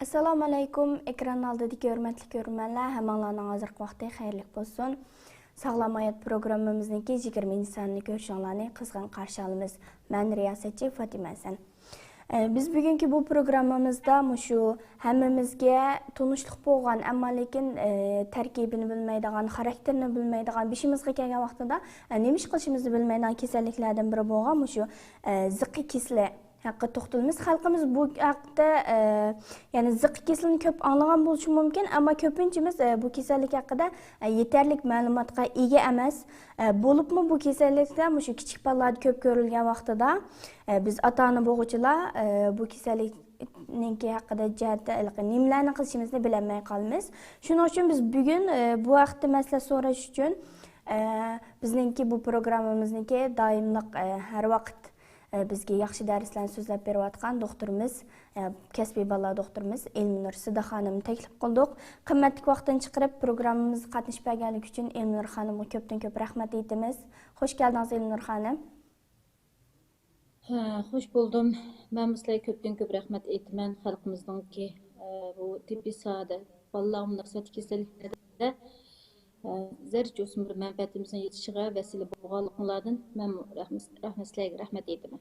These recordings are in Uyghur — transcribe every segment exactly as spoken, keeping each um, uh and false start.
ئەسسالامۇ ئەلەيكۇم، ئېكران ئالدىدىكى ھۆرمەتلىك كۆرۈرمەنلەر، ھەممىڭلارنىڭ ھازىرقى ۋاقتى خەيرلىك بولسۇن. ساغلام ھايات پروگراممىمىزنىڭكى يىگىرمىنچى سانىنى كۆرۈشۈڭلارنى قىزغىن قارشى ئالىمىز. مەن رىياسەتچى فاتىمە ھەسەن. ئە، بىز بۈگۈنكى بۇ پروگراممىمىزدا مۇشۇ ھەممىمىزگە تونۇشلۇق بولغان، ئەمما لېكىن، ئە، تەركىبىنى بىلمەيدىغان، خاراكتېرىنى بىلمەيدىغان، بېشىمىزغا كەلگەن ۋاقتىدا، ئە، نېمە ئىش قىلىشىمىزنى بىلمەيدىغان كېسەللىكلەردىن بىرى بولغان مۇشۇ، ئە، زىققا كېسىلى ھەققىدە توختىلىمىز. خەلقىمىز بۇ ھەقتە، ئە، يەنى زىققا كېسىلىنى كۆپ ئاڭلىغان بولۇشى مۇمكىن، ئەمما كۆپىنچىمىز، ئە، بۇ كېسەللىك ھەققىدە، ئە، يېتەرلىك مەلۇماتقا ئىگە ئەمەس. ئە، بولۇپمۇ بۇ كېسەللىكلەر مۇشۇ كىچىك بالىلاردا كۆپ كۆرۈلگەن ۋاقتىدا، ئە، بىز ئاتا-ئانا بولغۇچىلار، ئە، بۇ كېسەللىكنىڭكى ھەققىدە جەھەتتە ھېلىقى نېمىلەرنى قىلىشىمىزنى بىلەلمەي قالىمىز. شۇنىڭ ئۈچۈن بىز بۈگۈن، ئە، بۇ ھەقتە مەسلىھەت سوراش ئۈچۈن، ئە، بىزنىڭكى بۇ پروگراممىمىزنىڭكى دائىملىق، ئە، ھەر ۋاقىت، ئە، بىزگە ياخشى دەرسلەرنى سۆزلەپ بېرىۋاتقان دوختۇرىمىز، ئە، كەسپىي بالىلار دوختۇرىمىز ئىلمىنۇر سىدا خانىمنى تەكلىپ قىلدۇق. قىممەتلىك ۋاقتىنى چىقىرىپ، پروگراممىمىزغا قاتنىشىپ بەرگەنلىكى ئۈچۈن ئىلمىنۇر خانىمغا كۆپتىن كۆپ رەھمەت ئېيتىمىز. خوش كەلدىڭىز، ئىلمىنۇر خانىم. ھە، خوش بولدۇم. مەنمۇ سىلەرگە كۆپتىن كۆپ رەھمەت ئېيتىمەن. خەلقىمىزنىڭكى، ئە، بۇ تېببىي ساھەدە، بالىلارغا مۇناسىۋەتلىك كېسەللىكلەردە، ئە، زەررىچە بولسىمۇ بىر مەنپەئەتىمىزنىڭ يېتىشىگە ۋەسىلە بولغانلىقىڭلاردىن مەنمۇ رەھمەت، رەھمەت سىلەرگە رەھمەت ئېيتىمەن.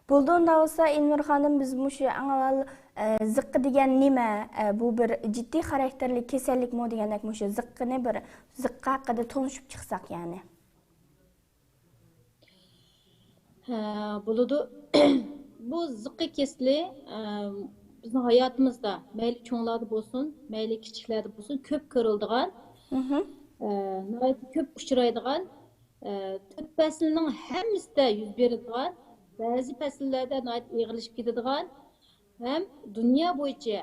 بولدى، ئۇنداق بولسا، ئىلمىنۇر خانىم، بىز مۇشۇ ئەڭ ئاۋۋال، ئە، زىققا دېگەن نېمە؟ ئە، بۇ بىر جىددىي خاراكتېرلىك كېسەللىكمۇ دېگەندەك، مۇشۇ زىققىنى بىر، زىققا ھەققىدە تونۇشۇپ چىقساق، يەنى. ھە، بولىدۇ. بۇ زىققا كېسىلى، ئە، بىزنىڭ ھاياتىمىزدا، مەيلى چوڭلاردا بولسۇن، مەيلى كىچىكلەردە بولسۇن، كۆپ كۆرۈلىدىغان، مهم. ئە، ناھايىتى كۆپ ئۇچرايدىغان، ئە، تۆت پەسىلنىڭ ھەممىسىدە يۈز بېرىدىغان، بەزى پەسىللەردە ناھايىتى ئېغىرلىشىپ كېتىدىغان ھەم دۇنيا بويىچە،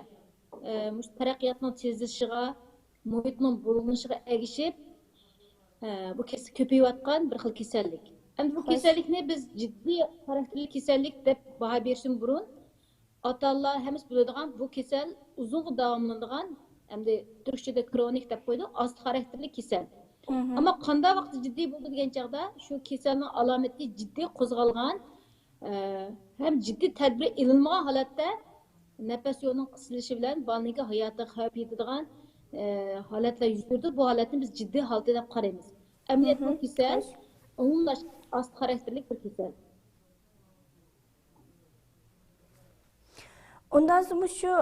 ئە، مۇشۇ تەرەققىياتنىڭ تېزلىشىشىغا، مۇھىتنىڭ بۇلغىنىشىغا ئەگىشىپ، ئە، بۇ كېسەل كۆپىيىۋاتقان بىر خىل كېسەللىك. ئەمدى بۇ خوش. كېسەللىكنى بىز جىددىي خاراكتېرلىك كېسەللىك دەپ باھا بېرىشتىن بۇرۇن، ئاتا-ئانىلار ھەممىسى بىلىدىغان بۇ كېسەل ئۇزۇنغا داۋاملىنىدىغان، ئەمدى تۈركچىدە كرونىك دەپ قويىدۇ، ئاستا خاراكتېرلىك كېسەل. مهم. ئەمما قانداق ۋاقىتتا جىددىي بولىدۇ دېگەن چاغدا، شۇ كېسەلنىڭ ئالامىتى جىددىي قوزغالغان، ئە، ھەم جىددىي تەدبىر ئېلىنمىغان ھالەتتە نەپەس يولىنىڭ قىسىلىشى بىلەن بالىنىڭكى ھاياتىغا خەۋپ يېتىدىغان، ئە، ھالەتلەر يۈز بېرىدۇ. بۇ ھالەتنى بىز جىددىي ھالىتى دەپ قارايمىز. ئەمەلىيەتتە بۇ مهم. كېسەل خوش. ئومۇملاشقان ئاستا خاراكتېرلىك بىر كېسەل. ئۇنداق مۇشۇ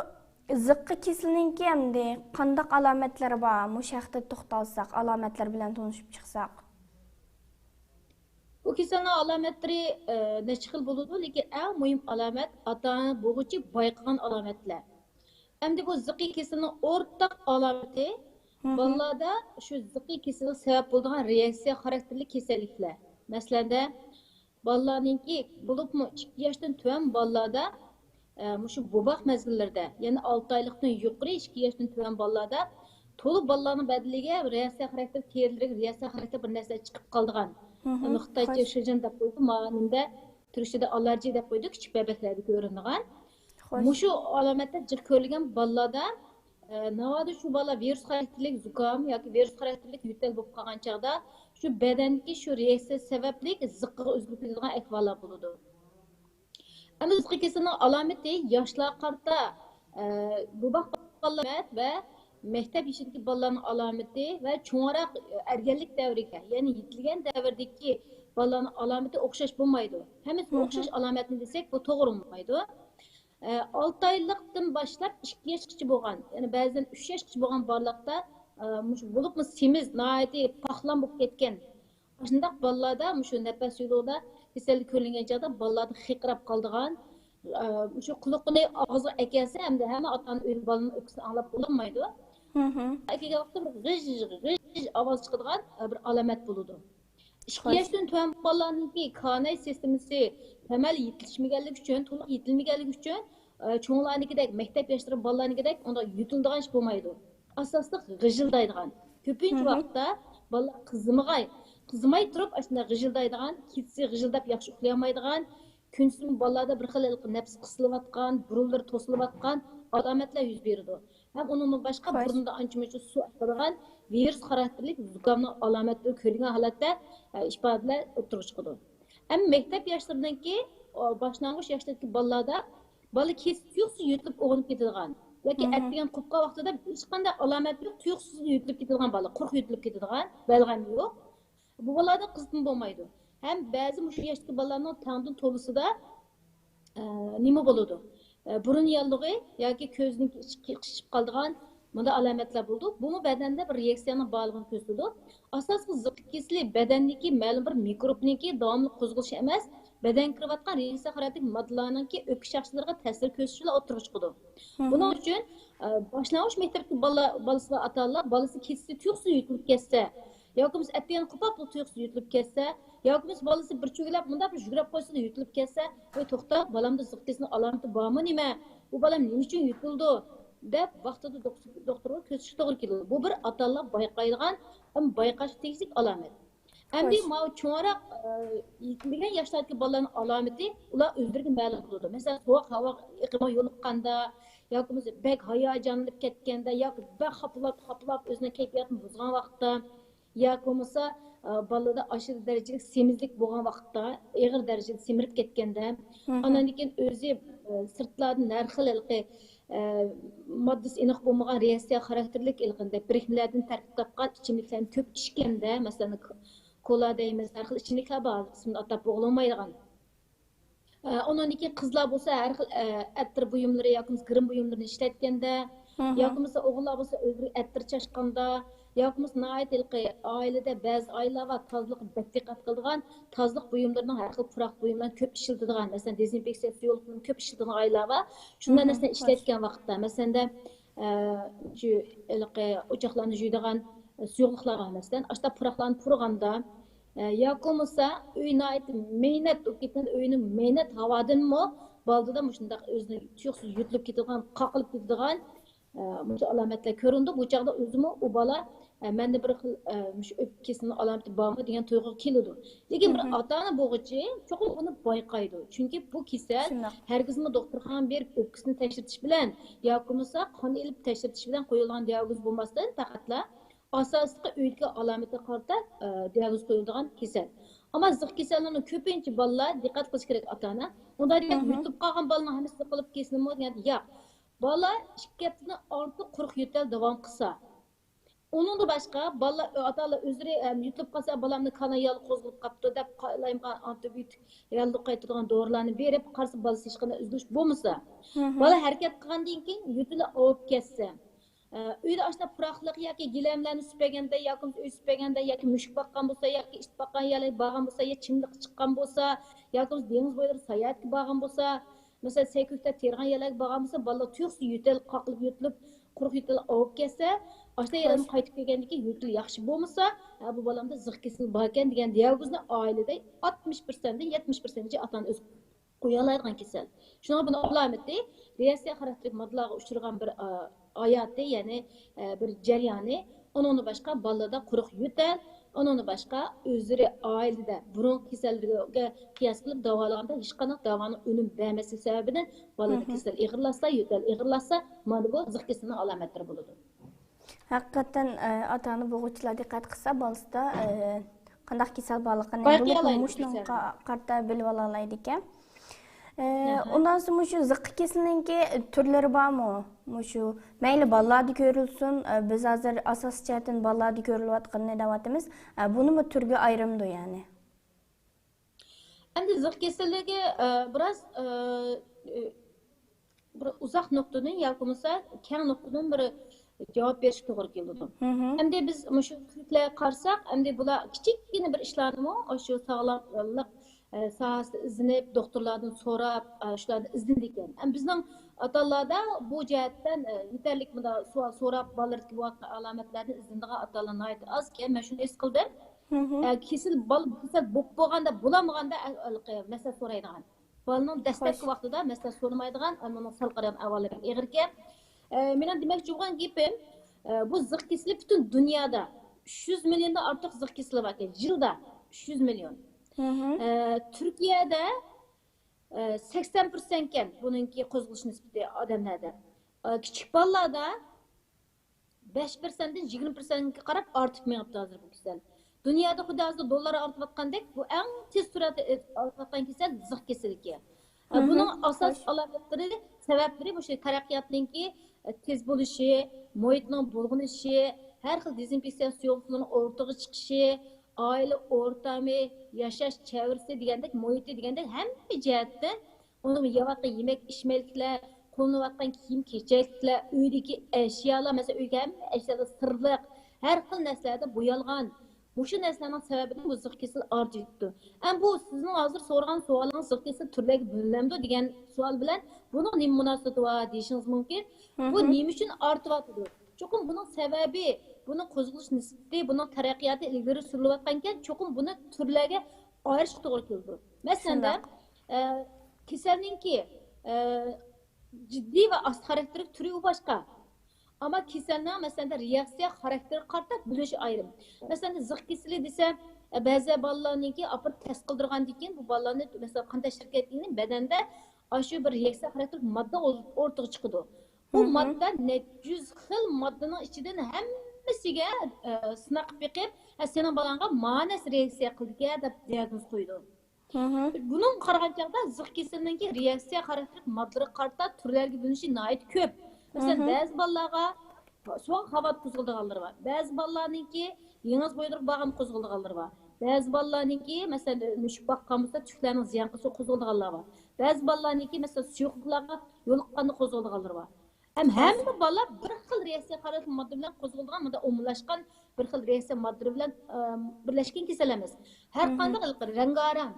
زىققا كېسىلىنىڭكى ئەمدى قانداق ئالامەتلىرى بار؟ مۇشۇ ھەقتە توختالساق، ئالامەتلىرى بىلەن تونۇشۇپ چىقساق. بۇ كېسەلنىڭ ئالامەتلىرى، ئە، نەچچە خىل بولىدۇ، لېكىن ئەڭ مۇھىم ئالامەت ئاتا-ئانا بولغۇچى بايقىغان ئالامەتلەر. ئەمدى بۇ زىققا كېسىلىنىڭ ئورتاق ئالامىتى مهم. بالىلاردا شۇ زىققا كېسىلىگە سەۋەب بولىدىغان رېئاكسىيە خاراكتېرلىك كېسەللىكلەر. مەسىلەن، بالىلارنىڭكى، بولۇپمۇ ئىككى ياشتىن تۆۋەن بالىلاردا، ئە، مۇشۇ بوۋاق مەزگىللىرىدە، يەنى ئالتە ئايلىقتىن يۇقىرى ئىككى ياشتىن تۆۋەن بالىلاردا تولا بالىلارنىڭ بەدىنىگە رېئاكسىيە خاراكتېرلىك، تېرىلىرىگە رېئاكسىيە خاراكتېرلىك بىر نەرسە چىقىپ قالىدىغان. مهم. خىتايچە خوش. شىجىن دەپ قويىدۇ، مانا نېمىدە، تۈركچىدە ئاللېرگىيە دەپ قويىدۇ، كىچىك بەبەكلەردە كۆرۈنىدىغان. خوش. مۇشۇ ئالامەتلەر جىق كۆرۈلگەن بالىلاردا، ئە، ناۋادا شۇ بالا ۋىرۇس خاراكتېرلىك زۇكام ياكى ۋىرۇس خاراكتېرلىك يۆتەل بولۇپ قالغان چاغدا، شۇ بەدەندىكى شۇ رېئاكسىيە سەۋەبلىك زىققىغا ئۆزگىرىپ كېتىدىغان ئەھۋاللار بولىدۇ. ئەمما زىققا كېسىلىنىڭ ئالامىتى ياشلارغا قارىتا، ئە، بوۋاق بالىلار ۋە مەكتەپ يېشىدىكى بالىلارنىڭ ئالامىتى ۋە چوڭراق ئەرگەنلىك دەۋرىگە، يەنى يېتىلگەن دەۋردىكى بالىلارنىڭ ئالامىتى ئوخشاش بولمايدۇ. ھەممىسى مهم. ئوخشاش ئالامەتنى دېسەك، بۇ توغرا بولمايدۇ. ئە، ئالتە ئايلىقتىن باشلاپ ئىككى ياشقىچە بولغان، يەنى بەزىدىن ئۈچ ياشقىچە بولغان بالىلاردا، ئە، مۇشۇ بولۇپمۇ سېمىز، ناھايىتى پاخلان بولۇپ كەتكەن، ئاشۇنداق بالىلاردا مۇشۇ نەپەس يولىدا كېسەللىك كۆرۈلگەن چاغدا بالىلاردا خىرقىراپ قالىدىغان، ئە، مۇشۇ قۇلىقىنى ئاغزىغا ئەكەلسە، ئەمدى ھەممە ئاتا-ئانا ئۆيدە بالىنىڭ ئۆپكىسىنى ئاڭلاپ بولالمايدۇ. مهم. ئەكەلگەن ۋاقىتتا بىر غىژ، غىژ ئاۋاز چىقىدىغان، ئە، بىر ئالامەت بولىدۇ. ئىككى ياشتىن تۆۋەن بالىلارنىڭكى كاناي سىستېمىسى كامىل يېتىلىشمىگەنلىكى ئۈچۈن، تولۇق يېتىلمىگەنلىكى ئۈچۈن، ئە، چوڭلارنىڭكىدەك، مەكتەپ ياشلىرى بالىلارنىڭكىدەك ئۇنداق يۆتىلىدىغان ئىش بولمايدۇ. ئاساسلىق غىژىلدايدىغان. كۆپىنچە ۋاقىتتا بالىلار قىزىمىغاي، قىزىماي تۇرۇپ، ئاشۇنداق غىژىلدايدىغان، كېچىسى غىژىلداپ ياخشى ئۇخلىيالمايدىغان، كۈندۈزمۇ بالىلاردا بىر خىل ھېلىقى نەپىسى قىسىلىۋاتقان، بۇرۇنلىرى توسۇلۇۋاتقان ئالامەتلەر يۈز بېرىدۇ. ھەم ئۇنىڭدىن باشقا بۇرنىدا ئانچە-مۇنچە سۇ ئاقىدىغان ۋىرۇس خاراكتېرلىك زۇكامنىڭ ئالامەتلىرى كۆرۈلگەن ھالەتتە، ئە، ئىپادىلەر ئوتتۇرىغا چىقىدۇ. ئەمما مەكتەپ ياشلىرىنىڭكى، ئو، باشلانغۇچ ياشتىكى بالىلاردا بالا كېسىپ تۇيۇقسىز يۆتىلىپ ئويغىنىپ كېتىدىغان ياكى ئەتىگەن قوپقان ۋاقتىدا ھېچقانداق ئالامەت يوق، تۇيۇقسىز يۆتىلىپ كېتىدىغان بالا، قۇرۇق يۆتىلىپ كېتىدىغان، بەلغەم يوق. بۇ بالىلاردا قىزىتما بولمايدۇ. ھەم بەزى مۇشۇ ياشتىكى بالىلارنىڭ تەڭدىن تولىسىدا ئە، نېمە بولىدۇ؟ ئە، بۇرۇن ياللۇغى ياكى كۆزنىڭ ئىچى قىچىشىپ قالىدىغان مۇنداق ئالامەتلەر بولىدۇ. بۇمۇ بەدەندە بىر رېئاكسىيەنىڭ بارلىقىنى كۆرسىتىدۇ. ئاساسلىقى زىققا كېسىلى بەدەندىكى مەلۇم بىر مىكروبنىڭكى داۋاملىق قوزغىلىشى ئەمەس، بەدەنگە كىرىۋاتقان رېئاكسىيە خاراكتېرلىك ماددىلارنىڭكى ئۆپكە شاخسىلىرىغا تەسىر كۆرسىتىشى بىلەن ئوتتۇرىغا چىقىدۇ. بۇنىڭ ئۈچۈن، ئە، باشلانغۇچ مەكتەپتىكى بالا، بالىسى بار ئاتا-ئانىلار بالىسى كېسىلى تۇيۇقسىز يۆتىلىپ كەتسە، ياكى بولمىسا ئەتىگەن قوپاپلا تۇيۇقسىز يۆتىلىپ كەتسە، ياكى بولمىسا بالىسى بىر چۆگىلەپ مۇنداق بىر يۈگۈرۈپ قويسىلا يۆتىلىپ كەتسە، ۋەي توختا، بالامدا زىق كېسىلىنىڭ ئالامىتى بارمۇ نېمە؟ بۇ بالام نېمە ئۈچۈن يۆتىلىدۇ؟ دەپ ۋاقتىدا دوختۇر-، دوختۇرغا كۆرسىتىش توغرا كېلىدۇ. بۇ بىر ئاتا-ئانىلار بايقايدىغان، ھەم بايقاشقا تېگىشلىك ئالامەت. ئەمدى ماۋۇ چوڭراق، ئە، يېتىلگەن ياشلاردىكى بالىلارنىڭ ئالامىتى ئۇلار ئۆزلىرىگە مەلۇم بولىدۇ. مەسىلەن، سوغۇق ھاۋا ئېقىمىغا يولۇققاندا، ياكى بولمىسا بەك ھاياجانلىنىپ كەتكەندە، ياكى بەك خاپىلاپ، خاپىلاپ ئۆزىنىڭ كەيپىياتىنى بۇزغان ۋاقىتتا، ياكى بولمىسا، ئە، بالىدا ئاشۇ دەرىجىلىك سېمىزلىك بولغان ۋاقىتتا، ئېغىر دەرىجىدە سېمىرىپ كەتكەندە، ئاندىن كېيىن ئۆزى، ئە، سىرتلاردىن ھەر خىل ھېلىقى، ئە، ماددىسى ئېنىق بولمىغان رېئاكسىيە خاراكتېرلىك ھېلىقىندەك بىرىكمىلەردىن تەركىب تاپقان ئىچىملىكلەرنى كۆپ ئىچكەندە، مەسىلەن، كولا دەيمىز، ھەر خىل ئىچىملىكلەر بار، ئىسمىنى ئاتاپ بولغىلىمايدىغان. ئە، ئۇنىڭدىن كېيىن قىزلار بولسا ھەر خىل، ئە، ئەتىر بۇيۇملىرى ياكى بولمىسا گىرىم بۇيۇملىرىنى ئىشلەتكەندە، ياكى بولمىسا ئوغۇللار بولسا ئۆزلىرى ئەتىر چاچقاندا، ياكى بولمىسا ناھايىتى ھېلىقى ئائىلىدە بەزى ئائىلىلەر بار، تازىلىققا بەك دىققەت قىلىدىغان، تازىلىق بۇيۇملىرىنىڭ ھەر خىل پۇراق بۇيۇملارنى كۆپ ئىشلىتىدىغان، مەسىلەن، دېزىنفېكسىيە سۇيۇقلۇقىنى كۆپ ئىشلىتىدىغان ئائىلىلەر بار. شۇنداق نەرسىلەرنى ئىشلەتكەن ۋاقىتتا، مەسىلەن، ئە، شۇ ھېلىقى ئوچاقلارنى يۇيىدىغان سۇيۇقلۇقلار بار، مەسىلەن، ئاشۇنداق پۇراقلارنى پۇرىغاندا، ئە، ياكى بولمىسا ئۆي ناھايىتى مەينەت بولۇپ كېتىدۇ، ئۆينىڭ مەينەت ھاۋادىنمۇ بالدۇردا مۇشۇنداق ئۆزىنى تۇيۇقسىز يۆتىلىپ كېتىدىغان، قاقىلىپ كېتىدىغان، ئە، مۇشۇ ئالامەتلەر كۆرۈنىدۇ. بۇ چاغدا ئۆزىمۇ ئۇ بالا، ئە، مەندە بىر خىل، ئە، مۇشۇ ئۆپكە كېسىلىنىڭ ئالامىتى بارمۇ دېگەن تۇيغۇغا كېلىدۇ. لېكىن بىر ئاتا-ئانا بولغۇچى چوقۇم بۇنى بايقايدۇ. چۈنكى بۇ كېسەل ھەرگىزمۇ دوختۇرخانىغا بېرىپ ئۆپكىسىنى تەكشۈرتۈش بىلەن ياكى بولمىسا قان ئېلىپ تەكشۈرتۈش بىلەن قويۇلغان دىئاگنوز بولماستىن، پەقەتلا ئاساسلىقى ئۆيدىكى ئالامىتىگە قارىتا، ئە، دىئاگنوز قويۇلىدىغان كېسەل. ئەمما زىق كېسەللەرنىڭ كۆپىنچە بالىلار، دىققەت قىلىش كېرەك ئاتا-ئانا، ئۇنداق دېگەن يۇتۇپ قالغان بالىنىڭ ھەممىسى زىق بولۇپ كېسىلىمۇ دېگەن ياق. بالا ئىككى ھەپتىدىن ئارتۇق قۇرۇق يۆتەل داۋام قىلسا، ئۇنىڭدىن باشقا بالىلار، ئاتا-ئانىلار ئۆزلىرى، ئە، يۇتۇلۇپ قالسا، بالامنىڭ كانايالى قوزغىلىپ قاپتۇ دەپ، قالايمىقان ئانتىبىيوتىك ياللۇغ قايتۇرىدىغان دورىلارنى بېرىپ قارىسا، بالىسى ھېچقانداق ئۆزگىرىش بولمىسا، بالا ھەرىكەت قىلغاندىن كېيىن يۆتىلى ئاۋۇپ كەتسە، ئە، ئۆيدە ئاشۇنداق پۇراقلىق ياكى گىلەملەرنى سۈپۈرگەندە ياكى ئۆي سۈپۈرگەندە ياكى مۈشۈك باققان بولسا ياكى ئىت باققان يەرلەرگە بارغان بولسا يا چىملىققا چىققان بولسا ياكى دېڭىز بويلىرىغا ساياھەتكە بارغان بولسا، مەسىلەن، سەي كۆكتات تېرىغان يەرلەرگە بارغان بولسا، بالىلار تۇيۇقسىز يۆتەل قاقىلىپ يۆتىلىپ، قۇرۇق يۆتەل ئاۋۇپ كەتسە، ئاشۇنداق يەردىن قايتىپ كەلگەندىن كېيىن يۆتىلى ياخشى بولمىسا، ھە، بۇ بالامدا زىق كېسىلى باركەن دېگەن دىئاگنوزنى ئائىلىدە ئاتمىش پىرسەنتتىن يەتمىش پىرسەنتكىچە ئاتا-ئانا ئۆز قويالايدىغان كېسەل. شۇڭا بۇنىڭ ئالامىتى رېئاكسىيە خاراكتېرلىك ماددىلارغا ئۇچرىغان بىر، ئا، ھاياتى، يەنى، ئە، بىر جەريانى. ئۇنىڭدىن باشقا بالىلاردا قۇرۇق يۆتەل، ئۇنىڭدىن باشقا ئۆزلىرى ئائىلىدە بۇرۇنقى كېسەللەرگە قىياس قىلىپ داۋالىغاندا ھېچقانداق داۋانىڭ ئۈنۈم بەرمەسلىكى سەۋەبىدىن بالىدا كېسەل ئېغىرلاشسا، يۆتەل ئېغىرلاشسا، مانا بۇ زىق كېسىلىنىڭ ئالامەتلىرى بولىدۇ. ھەقىقەتەن، ئە، ئاتا-ئانا بولغۇچىلار دىققەت قىلسا، بالىسىدا، ئە، قانداق كېسەل بارلىقىنى بولۇپمۇ مۇشۇنىڭغا قارىتا بىلىۋالالايدىكەن. ئە، ئۇنداق سوڭ مۇشۇ زىققا كېسىلىنىڭكى تۈرلىرى بارمۇ؟ مۇشۇ مەيلى بالىلاردا كۆرۈلسۇن، ئە، بىز ھازىر ئاساسىي جەھەتتىن بالىلاردا كۆرۈلۈۋاتقىنىنى دەۋاتىمىز. ئە، بۇنىمۇ تۈرگە ئايرىمدۇ يەنى. ئەمدى زىق كېسەللىكى، ئە، بىراز، ئە، ئە، بىر ئۇزاق نۇقتىدىن ياكى بولمىسا كەڭ نۇقتىدىن بىر جاۋاب بېرىشكە توغرا كېلىدۇ. ئەمدى بىز مۇشۇ تۈرلەرگە قارىساق، ئەمدى بۇلار كىچىككىنە بىر ئىشلارنىمۇ ئاشۇ ساغلاملىق، ئە، ساھەسىدە ئىزدىنىپ، دوختۇرلاردىن سوراپ، ئە، شۇلاردىن ئىزدىنىدىكەن. ئەمما بىزنىڭ ئاتا-ئانىلاردا بۇ جەھەتتىن، ئە، يېتەرلىك مۇنداق سوئال سوراپ، بالىلىرىدىكى بولۇۋاتقان ئالامەتلەردىن ئىزدىنىدىغان ئاتا-ئانىلار ناھايىتى ئازكەن. مەن شۇنى ھېس قىلدىم. ئە، كېسەل، بالا كېسەل بولۇپ بولغاندا، بولالمىغاندا، ئە، ھېلىقى مەسلىھەت سورايدىغان. بالىنىڭ دەسلەپكى ۋاقتىدا مەسلىھەت سورىمايدىغان، ئۇنىڭ سەل قارىغان ئەھۋالى بەك ئېغىركەن. ئە، مېنىڭ دېمەكچى بولغان گېپىم، ئە، بۇ زىق كېسىلى پۈتۈن دۇنيادا ئۈچ يۈز مىليوندىن ئارتۇق زىق كېسىلى باركەن. يىلدا ئۈچ يۈز مىليون. ئە، تۈركىيەدە، ئە، سەكسەن پىرسەنتكەن بۇنىڭكى قوزغىلىش نىسبىتى ئادەملەردە. ئە، كىچىك بالىلاردا بەش پىرسەنتتىن يىگىرمە پىرسەنتكە قاراپ ئارتىپ مېڭىپتۇ ھازىر بۇ كېسەل. دۇنيادا خۇددى ھازىر دوللار ئارتىۋاتقاندەك، بۇ ئەڭ تېز سۈرئەتتە ئارتىۋاتقان كېسەل زىق كېسىلىكى. بۇنىڭ ئاساس ئالامەتلىرى، سەۋەبلىرى مۇشۇ تەرەققىياتنىڭكى تېز بولۇشى، مۇھىتنىڭ بۇلغىنىشى، ھەر خىل دېزىنفېكسىيە سۇيۇقلۇقلىرىنىڭ ئورتىغا چىقىشى، ئائىلە ئورتامى، ياشاش چەۋرىسى دېگەندەك، مۇھىتى دېگەندەك ھەممە جەھەتتىن ئۇنىڭ يەۋاتقان يېمەك ئىچمەكلىكلەر، قوللىنىۋاتقان كىيىم كېچەكلىكلەر، ئۆيدىكى ئەشيالار، مەسىلەن، ئۆيدىكى ھەممە ئەشيالار سىرلىق، ھەر خىل نەرسىلەردىن بويالغان. مۇشۇ نەرسىلەرنىڭ سەۋەبىدىن بۇ زىق كېسەل ئارتىپ كېتىپتۇ. ئەمما بۇ سىزنىڭ ھازىر سورىغان سوئالىڭىز زىق كېسەل تۈرلەرگە بۆلۈنەمدۇ دېگەن سوئال بىلەن بۇنىڭ نېمە مۇناسىۋىتى بار دېيىشىڭىز مۇمكىن. بۇ نېمە ئۈچۈن ئارتىۋاتىدۇ؟ چوقۇم بۇنىڭ سەۋەبى، بۇنىڭ قوزغىلىش نىسبىتى، بۇنىڭ تەرەققىياتى ئىلگىرى سۈرۈلۈۋاتقانىكەن، چوقۇم بۇنى تۈرلەرگە ئايرىشقا توغرا كېلىدۇ. مەسىلەندە، ئە، كېسەلنىڭكى، ئە، جىددىي ۋە ئاستا خاراكتېرلىك تۈرى ئۇ باشقا. ئەمما كېسەلنىڭ، مەسىلەن، رېئاكسىيە خاراكتېرىگە قارىتا بۆلۈش ئايرىم. مەسىلەن، زىق كېسىلى دېسە، بەزى بالىلارنىڭكى ئاپىرىپ تەست قىلدۇرغاندىن كېيىن، بۇ بالىلارنى، مەسىلەن، قان تەكشۈرگەندىن كېيىن بەدەندە ئاشۇ بىر رېئاكسىيە خاراكتېرلىك ماددا ئور-، ئورتىغا چىقىدۇ. بۇ ماددا نەچچە يۈز خىل ماددىنىڭ ئىچىدىن ھەممىسىگە، ئە، سىناق قىلىپ بېقىپ، ھە، سېنىڭ بالاڭغا مانا نەرسە رېئاكسىيە قىلدىكەن دەپ دىئاگنوز قويىدۇ. بۇنىڭغا قارىغان چاغدا زىق كېسىلىنىڭكى رېئاكسىيە خاراكتېرلىك ماددىلىرىغا قارىتا تۈرلەرگە بۆلۈنۈشى ناھايىتى كۆپ. مەسىلەن، بەزى بالىلارغا سوغۇق ھاۋادا قوزغىلىدىغانلىرى بار. بەزى بالىلارنىڭكى دېڭىز بويلىرىغا بارغاندا قوزغىلىدىغانلىرى بار. بەزى بالىلارنىڭكى، مەسىلەن، مۈشۈك باققان بولسا، تۈكلەرنىڭ زىيان قىلسا قوزغىلىدىغانلار بار. بەزى بالىلارنىڭكى، مەسىلەن، سۇيۇقلۇقلارغا يولۇققاندا قوزغىلىدىغانلىرى بار. ھەم ھەممە بالا بىر خىل رېئاكسىيە خاراكتېرلىك ماددا بىلەن قوزغىلىدىغان، مۇنداق ئومۇملاشقان بىر خىل رېئاكسىيە ماددىلىرى بىلەن، ئە، بىرلەشكەن كېسەل ئەمەس. ھەر قانداق رەڭگارەڭ،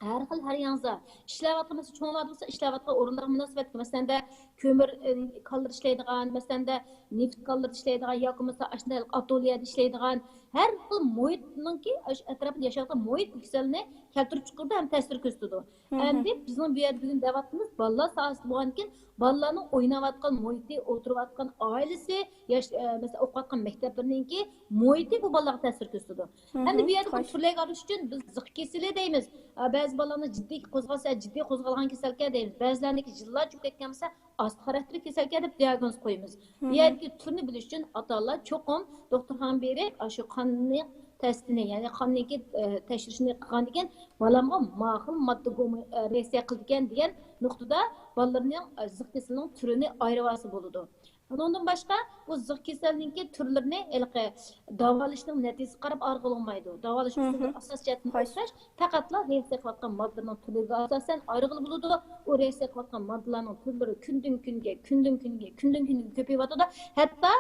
ھەر خىل، ھەر ياڭزا ئىشلەۋاتقان، مەسىلەن، چوڭلاردا بولسا ئىشلەۋاتقان ئورۇنلارغا مۇناسىۋەتلىك، مەسىلەندە، كۆمۈر، ئە، كانلىرى ئىشلەيدىغان، مەسىلەندە، نېفىت كانلىرىدا ئىشلەيدىغان ياكى بولمىسا ئاشۇنداق ئاتوليەدە ئىشلەيدىغان، ھەر خىل مۇھىتنىڭكى، ئاشۇ ئەتراپىدا ياشاۋاتقان مۇھىت بۇ كېسەلنى كەلتۈرۈپ چىقىرىدۇ ھەم تەسىر كۆرسىتىدۇ. ئەمدى بىزنىڭ بۇ يەردە بۈگۈن دەۋاتقىنىمىز بالىلار ساھەسى بولغاندىكىن، بالىلارنىڭ ئويناۋاتقان مۇھىتى، ئولتۇرۇۋاتقان ئائىلىسى، ياش-، ئە، مەسىلەن، ئوقۇۋاتقان مەكتەپلىرىنىڭكى مۇھىتى بۇ بالىلارغا تەسىر كۆرسىتىدۇ. ئەمدى بۇ يەردە بۇ تۈرلەرگە ئايرىش ئۈچۈن بىز زىق كېسىلى دەيمىز. ئە، بەزى بالىلارنى جىددىي قوزغالسا، جىددىي قوزغالغان كېسەلكەن دەيمىز. بەزىلەرنىڭكى يىللار چۈشۈپ كەتكەن بولسا، ئاستا خاراكتېرلىك كېسەلكەن دەپ دىئاگنوز قويىمىز. بۇ يەردىكى تۈرنى بىلىش ئۈچۈن ئاتا-ئانىلار چوقۇم دوختۇرخانىغا بېرىپ، ئاشۇ قاننى تەستىنى، يەنى قاننىڭكى، ئە، تەكشۈرۈشنى قىلغاندىن كېيىن، بالامغا ما خىل ماددا گومو-، ئە، رېئاكسىيە قىلىدىكەن دېگەن نۇقتىدا بالىلىرىنىڭ، ئە، زىق كېسىلىنىڭ تۈرىنى ئايرىۋالسا بولىدۇ. ئۇنىڭدىن باشقا، بۇ زىق كېسەلنىڭكى تۈرلىرىنى ھېلىقى داۋالىشنىڭ نەتىجىسىگە قاراپ ئايرىغىلى بولمايدۇ. داۋالىش ئۇسۇلى ئاساس جەھەتتىن ئوخشاش، پەقەتلا رېئاكسىيە قىلىۋاتقان ماددىنىڭ تۈرىگە ئاساسەن ئايرىغىلى بولىدۇ. ئۇ رېئاكسىيە قىلىۋاتقان ماددىلارنىڭ تۈرلىرى كۈندىن كۈنگە، كۈندىن كۈنگە، كۈندىن كۈنگە كۆپىيىۋاتىدۇ. ھەتتا،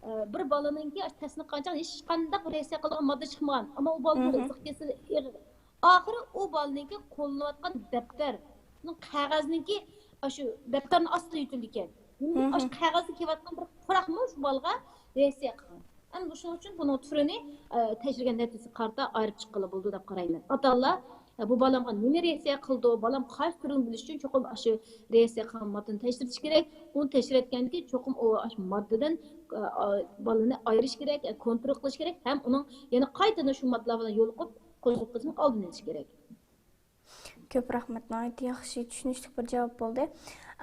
ئە، بىر بالىنىڭكى تەستىنى قىلغانچە ھېچقانداق رېئاكسىيە قىلىدىغان ماددا چىقمىغان. ئەمما ئۇ بالىنىڭ زىق كېسىلى ئېغىر. ئاخىرى ئۇ بالىنىڭكى قوللىنىۋاتقان دەپتەرنىڭ قەغەزنىڭكى ئاشۇ دەپتەرنىڭ ئاستىدا يۆتىلىدىكەن. ئاشۇ قەغەزدە كېلىۋاتقان بىر پۇراقمۇ شۇ بالىغا رېئاكسىيە قىلغان. ئەنە شۇنىڭ ئۈچۈن بۇنىڭ تۈرىنى، ئە، تەكشۈرگەن نەتىجىسىگە قارىتا ئايرىپ چىققىلى بولىدۇ دەپ قارايمەن. ئاتا-ئانىلار، ئە، بۇ بالامغا نېمە رېئاكسىيە قىلىدۇ، بالام قايسى تۈرىنى بىلىش ئۈچۈن چوقۇم ئاشۇ رېئاكسىيە قىلغان ماددىنى تەكشۈرتۈش كېرەك. ئۇنى تەكشۈرۈۋەتكەندىن كېيىن چوقۇم ئۇ ئاشۇ ماددىدىن، ئە، ئا-، بالىنى ئايرىش كېرەك، ئە، كونترول قىلىش كېرەك ھەم ئۇنىڭ يەنە قايتىدىن شۇ ماددىلار بىلەن يولۇقۇپ، قوزغىلىپ قېلىشىنىڭ ئالدىنى ئېلىش كېرەك. كۆپ رەھمەت، ناھايىتى ياخشى، چۈشىنىشلىك بىر جاۋاب بولدى.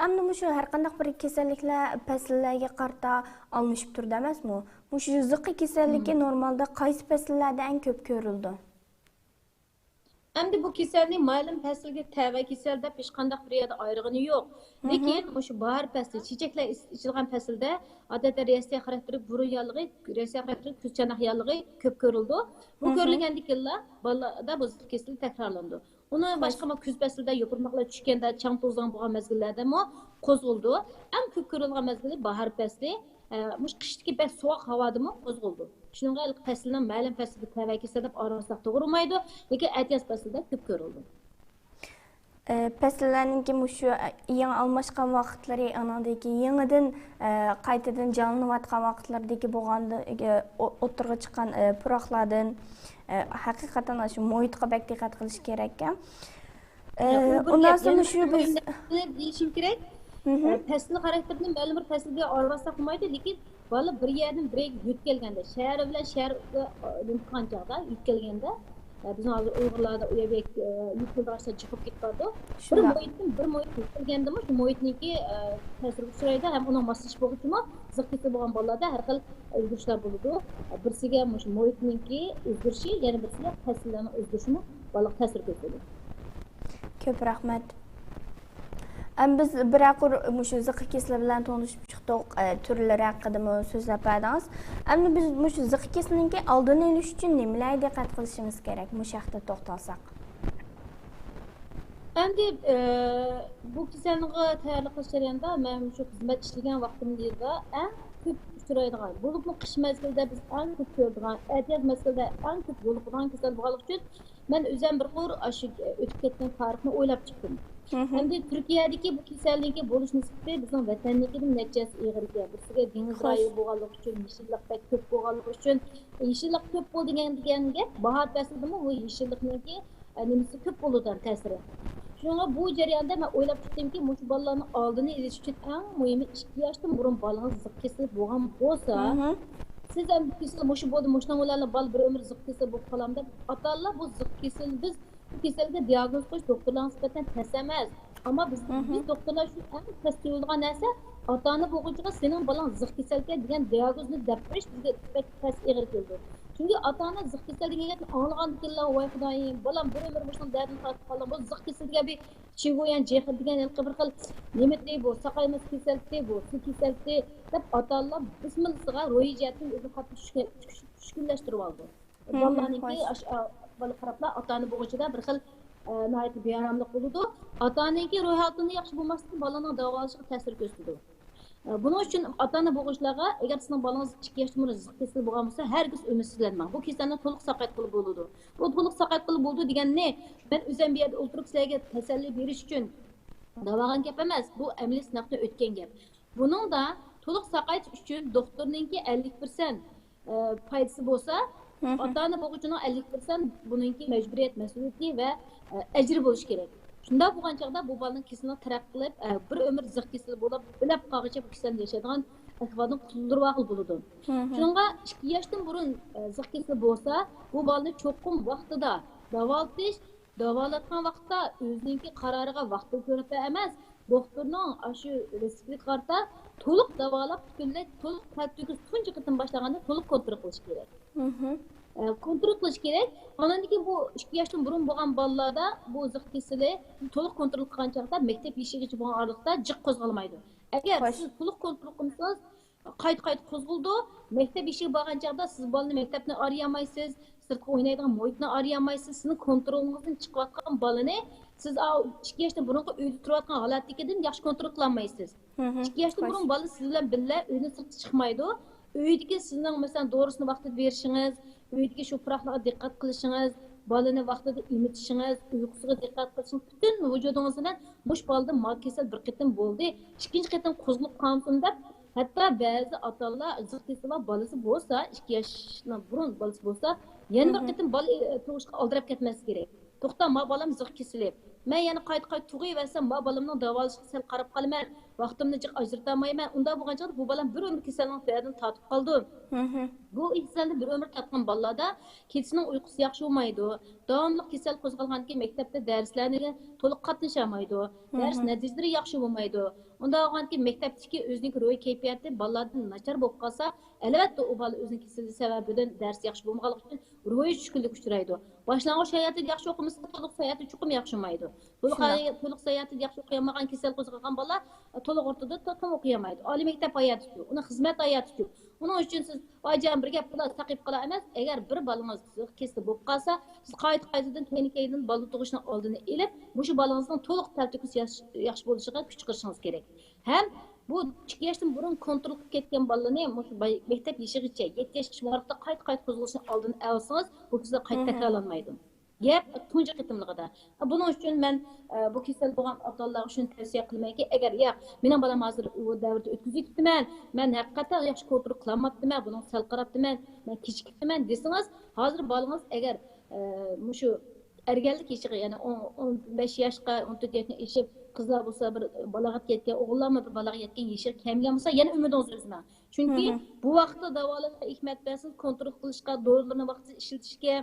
ئەمدى مۇشۇ ھەر قانداق بىر كېسەللىكلەر پەسىللەرگە قارىتا ئالمىشىپ تۇرىدۇ ئەمەسمۇ؟ مۇشۇ زىققا كېسەللىكى نورمالدا قايسى پەسىللەردە ئەڭ كۆپ كۆرۈلىدۇ؟ ئەمدى بۇ كېسەلنى مەلۇم پەسىلگە تەۋە كېسەل دەپ ھېچقانداق بىر يەردە ئايرىغىنى يوق. لېكىن مۇشۇ باھار پەسلى، چېچەكلەر ئېچىلغان پەسىلدە، ئادەتتە رېئاكسىيە خاراكتېرلىك بۇرۇن ياللۇغى، رېئاكسىيە خاراكتېرلىك كۆز چاناق ياللۇغى كۆپ كۆرۈلىدۇ. بۇ كۆرۈلگەندىكىنلا بالىلاردا بۇ زىق كېسەل تەكرارلىنىدۇ. ئۇنىڭ باشقىمۇ كۈز پەسلىدە يوپۇرماقلار چۈشكەندە، چاڭ-توزان بولغان مەزگىللەردىمۇ قوزغىلىدۇ. ئەڭ كۆپ كۆرۈلىدىغان مەزگىلى باھار پەسلى، ئە، مۇشۇ قىشتىكى بەك سوغۇق ھاۋادىمۇ قوزغىلىدۇ. شۇنىڭغا ھېلىقى پەسىلنىڭ مەلۇم پەسلىگە تەۋە كېسەل دەپ ئايرىۋالساق توغرا بولمايدۇ، لېكىن ئەتىياز پەسلىدە كۆپ كۆرۈلىدۇ. ئە، پەسىللەرنىڭكى مۇشۇ، ئە، يېڭى ئالماشقان ۋاقىتلىرى، ئانىڭدىن كېيىن يېڭىدىن، ئە، قايتىدىن جانلىنىۋاتقان ۋاقىتلىرىدىكى بولغان، ئە، ئو-، ئوتتۇرىغا چىققان، ئە، پۇراقلاردىن، ئە، ھەقىقەتەن شۇ مۇھىتقا بەك دىققەت قىلىش كېرەككەن. ئە، ئۇ بىر ئۇنداق گەپ، يەنە بىر گەپنى دېيىشىم كېرەك. ئە، پەسىل خاراكتېرىنى مەلۇم بىر پەسىلگە ئايرىۋالساق بولمايدۇ، لېكىن بالا بىر يەردىن بىر يەرگە يۆتكەلگەندە، شەھەر بىلەن شەھەرگە، ئە، نېمە قىلغان چاغدا، يۆتكەلگەندە، ئە، بىزنىڭ ھازىر ئۇيغۇرلاردا ئۇ يەرگە، ئە، يۆتكىلىدىغان ئىشلار جىقىپ كېتىۋاتىدۇ. بىر مۇھىتتىن بىر مۇھىتقا يۆتكەلگەندىمۇ شۇ مۇھىتنىڭكى، ئە، تەسىرىگە ئۇچرايدۇ ھەم ئۇنىڭ ماسلىشىش بولغۇچىمۇ زىق كېسىلى بولغان بالىلاردا ھەر خىل ئۆزگىرىشلەر بولىدۇ. بىرسىگە مۇشۇ مۇھىتنىڭكى ئۆزگىرىشى، يەنە بىرسىگە پەسىللەرنىڭ ئۆزگىرىشىمۇ بالىغا تەسىر كۆرسىتىدۇ. كۆپ رەھمەت. ئەمدى بىز بىرەر قۇر مۇشۇ زىققا كېسىلى بىلەن تونۇشۇپ چىقتۇق، ئە، تۈرلىرى ھەققىدىمۇ سۆزلەپ بەردىڭىز. ئەمدى بىز مۇشۇ زىققا كېسىلىنىڭكى ئالدىنى ئېلىش ئۈچۈن نېمىلەرگە دىققەت قىلىشىمىز كېرەك؟ مۇشۇ ھەقتە توختالساق. ئەمدى، ئە، بۇ كېسەلگە تەييارلىق قىلىش جەريانىدا مەن شۇ خىزمەت ئىشلىگەن ۋاقتىمدا ئەڭ كۆپ ئۇچرايدىغان، بولۇپمۇ قىش مەزگىلىدە بىز ئەڭ كۆپ كۆرىدىغان، ئەتىياز مەزگىلىدە ئەڭ كۆپ يولۇقىدىغان كېسەل بولغانلىقى ئۈچۈن، مەن ئۆزۈم بىر قۇر ئاشۇ ئۆتۈپ كەتكەن تارىخنى ئويلاپ چىقتىم. ئەمدى تۈركىيەدىكى بۇ كېسەلنىڭكى بولۇش نىسبىتى بىزنىڭ ۋەتەننىڭكىدىن نەچچە ھەسسە ئېغىر ئىكەن. بىرسىگە دېڭىز رايونى بولغانلىقى ئۈچۈن، يېشىللىق بەك كۆپ بولغانلىقى ئۈچۈن، يېشىللىق كۆپ بولدى دېگەن، دېگەن گەپ باھار پەسلىدىمۇ بۇ يېشىللىقنىڭكى، ئە، نېمىسى كۆپ بولىدۇ تەسىرى. شۇڭا بۇ جەرياندا مەن ئويلاپ چىقتىمكى، مۇشۇ بالىلارنىڭ ئالدىنى ئېلىش ئۈچۈن ئەڭ مۇھىمى ئىككى ياشتىن بۇرۇن بالىڭىز زىق كېسىلى بولغان بولسا، سىز ئەمدى كېسىل مۇشۇ بولدى، مۇشۇنىڭ بىلەن بالا بىر ئۆمۈر زىق كېسىل بولۇپ قالامدۇ دەپ، ئاتا-ئانىلار بۇ زىق كېسىل، بىز بۇ كېسەلگە دىئاگنوز قويۇش دوختۇرلارغا نىسبەتەن تەس ئەمەس. ئەمما بىز، بىز دوختۇرلار ئۈچۈن ئەڭ تەس تۇيۇلىدىغان نەرسە، ئاتا-ئانا بولغۇچىغا سېنىڭ بالاڭ زىق كېسەلكەن دېگەن دىئاگنوزنى دەپ بېرىش بىزگە بەك تەس ئېغىر كېلىدۇ. چۈنكى ئاتا-ئانا زىق كېسەل دېگەن گەپنى ئاڭلىغاندىكىنلا، ۋاي خۇدايىم، بالام بىر ئۆمۈر مۇشۇنىڭ دەردىنى تارتىپ قالدىم، بۇ زىق كېسەل دېگەن بىر چىگۇيەن جېخىر دېگەن ھېلىقى بىر خىل نېمىدى بۇ، ساقايماس كېسەلتى بۇ، سۇ كېسەلتى دەپ ئاتا-ئانىلار بىسمىللىسىغا روھىي جەھەتتىن ئۆزىنى قاتتىق چۈشكۈنلەشتۈرۈۋالىدۇ. بالىلارنىڭكى بالىغا قاراپلا ئاتا-ئانا بولغۇچىدا بىر خىل، ئە، ناھايىتى بىئاراملىق بولىدۇ. ئاتا-ئانىنىڭكى روھىي ھالىتىنى ياخشى بولماسلىقى بالىنىڭ داۋالىشىغا تەسىر كۆرسىتىدۇ. ئە، بۇنىڭ ئۈچۈن ئاتا-ئانا بولغۇچىلارغا، ئەگەر سىزنىڭ بالىڭىز ئىككى ياشتىن بۇرۇن زىق كېسىلى بولغان بولسا، ھەرگىز ئۈمىدسىزلەنمەڭ. بۇ كېسەلنى تولۇق ساقايتقىلى بولىدۇ. بۇ تولۇق ساقايتقىلى بولىدۇ دېگەننى مەن ئۆزۈم بۇ يەردە ئولتۇرۇپ سىلەرگە تەسەللى بېرىش ئۈچۈن دەۋالغان گەپ ئەمەس. بۇ ئەمەلىي سىناقتىن ئۆتكەن گەپ. بۇنىڭدا تولۇق ساقايتىش ئۈچۈن دوختۇرنىڭكى ئەللىك پىرسەنت، ئە، پايدىسى بولسا، ئاتا-ئانا بولغۇچىنىڭ ئەللىك پىرسەنت بۇنىڭكى مەجبۇرىيەت، مەسئۇلىيىتى ۋە، ئە، ئەجرى بولۇشى كېرەك. شۇنداق بولغان چاغدا بۇ بالىنىڭ كېسىلىنى تەرەققىي قىلىپ، ئە، بىر ئۆمۈر زىق كېسىلى بولۇپ، بىلەپ قالغۇچە بۇ كېسەلدە ياشايدىغان ئەھۋالدىن قۇتۇلدۇرۇۋالغىلى بولىدۇ. شۇنىڭغا ئىككى ياشتىن بۇرۇن، ئە، زىق كېسىلى بولسا، بۇ بالىنى چوقۇم ۋاقتىدا داۋالىتىش، داۋالاتقان ۋاقىتتا ئۆزىنىڭكى قارارىغا ۋاقتىدا كۆرۈپلا ئەمەس، دوختۇرنىڭ ئاشۇ رېتسېپىگە قارىتا تولۇق داۋالاپ، پۈتۈنلەي تولۇق تەلتۆكۈس تۇنجى قېتىم باشلانغاندا تولۇق كونترول قىلىش كېرەك. ئە، كونترول قىلىش كېرەك. ئاندىن كېيىن بۇ ئىككى ياشتىن بۇرۇن بولغان بالىلاردا بۇ زىق كېسىلى تولۇق كونترول قىلغان چاغدا مەكتەپ يېشىگىچە بولغان ئارىلىقتا جىق قوزغالمايدۇ. ئەگەر سىز تولۇق كونترول قىلمىسىڭىز، قايتا-قايتا قوزغىلىدۇ. مەكتەپ يېشىغا بارغان چاغدا سىز بالىنى مەكتەپنى ئارىيالمايسىز، سىرتقا ئوينايدىغان مۇھىتنى ئارىيالمايسىز، سىزنىڭ كونترولىڭىزدىن چىقىۋاتقان بالىنى سىز ئاۋۇ ئىككى ياشتىن بۇرۇنقى ئۆيدە تۇرۇۋاتقان ھالەتتىكىدىن ياخشى كونترول قىلالمايسىز. ئىككى ياشتىن بۇرۇن بالا سىز بىلەن بىللە ئۆيدىن سىرتقا چىقمايدۇ. ئۆيدىكى سىزنىڭ، مەسىلەن، دورىسىنى ۋاقتىدا بېرىشىڭىز، ئۆيدىكى شۇ پۇراقلارغا دىققەت قىلىشىڭىز، بالىنى ۋاقتىدا ئېمىتىشىڭىز، ئۇيقۇسىغا دىققەت قىلىشىڭىز، پۈتۈن ۋۇجۇدىڭىز بىلەن مۇشۇ بالىدا ما كېسەل بىر قېتىم بولدى، ئىككىنچى قېتىم قوزغىلىپ قالمىسۇن دەپ، ھەتتا بەزى ئاتا-ئانىلار زىق كېسىلى بار بالىسى بولسا، ئىككى ياشتىن بۇرۇن بالىسى بولسا، يەنە بىر قېتىم بالا تۇغۇشقا ئالدىراپ كەتمەسلىكى كېرەك. توختا، ما بالام زىق كېسىلى. مەن يەنە قايتا-قايتا تۇغۇۋەرسەم، ما بالامنىڭ داۋالىشىغا سەل قاراپ قالىمەن، ۋاقتىمنى جىق ئاجرىتالمايمەن. ئۇنداق بولغان چاغدا بۇ بالام بىر ئۆمۈر كېسەلنىڭ دەردىنى تارتىپ قالىدۇ. بۇ كېسەلنى بىر ئۆمۈر تارتقان بالىلاردا كېچىسىنىڭ ئۇيقۇسى ياخشى بولمايدۇ. داۋاملىق كېسەل قوزغالغاندىكىن مەكتەپتە دەرسلەرگە تولۇق قاتنىشالمايدۇ. دەرس نەتىجىلىرى ياخشى بولمايدۇ. ئۇنداق بولغاندىكىن مەكتەپتىكى ئۆزىنىڭكى روھىي كەيپىياتى بالىلاردىن ناچار بولۇپ قالسا، ئەلۋەتتە ئۇ بالا ئۆزىنىڭ كېسىلى سەۋەبىدىن دەرس ياخشى بولمىغانلىقى ئۈچۈن روھىي چۈشكۈنلۈككە ئۇچرايدۇ. باشلانغۇچ ھاياتىدا ياخشى ئوقۇمىسا، تولۇق ھاياتى چوقۇم ياخشى بولمايدۇ. تولۇق ھايات، تولۇق ھاياتىدا ياخشى ئوقۇيالمىغان كېسەل قوزغىغان بالا، تولۇق ئوتتۇرىدا تولۇق ئوقۇيالمايدۇ. ئالىي مەكتەپ ھاياتى شۇ، ئۇنىڭ خىزمەت ھاياتى شۇ. ئۇنىڭ ئۈچۈن سىز، ۋاي جان، بىر گەپ قىلا، ساقىيىپ قالا ئەمەس، ئەگەر بىر بالىڭىز كېسىلى بولۇپ قالسا، سىز قايتا-قايتىدىن كەينى-كەينىدىن بالا تۇغۇشنىڭ ئالدىنى ئېلىپ، مۇشۇ بالىڭىزنىڭ تولۇق تەلتۆكۈس ياش-، ياخشى بولۇشىغا كۈچ چىقىرىشىڭىز كېرەك. ھەم بۇ ئىككى ياشتىن بۇرۇن كونترول قىلىپ كەتكەن بالىنى مۇشۇ باي-، مەكتەپ يېشىغىچە، يەتتە ياشقىچە مۇۋاپىقتا قايتا-قايتا قوزغىلىشنىڭ ئالدىنى ئالسىڭىز، بۇ كېسەل قايتا تەكرارلانمايدۇ. گەپ تۇنجى قېتىملىقىدا. بۇنىڭ ئۈچۈن مەن، ئە، بۇ كېسەل بولغان ئاتا-ئانىلارغا شۇنى تەۋسىيە قىلىمەنكى، ئەگەر، ياق، مېنىڭ بالام ھازىر ئۇ دەۋردە ئۆتكۈزۈۋېتىپتىمەن، مەن ھەقىقەتەن ياخشى كونترول قىلالماپتىمەن، بۇنىڭغا سەل قاراپتىمەن، مەن كېچىكىپتىمەن دېسىڭىز، ھازىر بالىڭىز ئەگەر، ئە، مۇشۇ ئەرگەنلىك يېشىغا، يەنى ئون، ئون بەش ياشقا، ئون تۆت ياشنى ئېشىپ، قىزلار بولسا بىر بالاغەت يەتكەن، ئوغۇللارمۇ بىر بالاغەت يەتكەن يېشىغا كەلمىگەن بولسا، يەنە ئۈمىدىڭىز ئۈزمەڭ. چۈنكى بۇ ۋاقىتتا داۋالاشقا ئەھمىيەت بەرسىڭىز، كونترول قىلىشقا، دورىلارنى ۋاقتىدا ئىشلىتىشكە،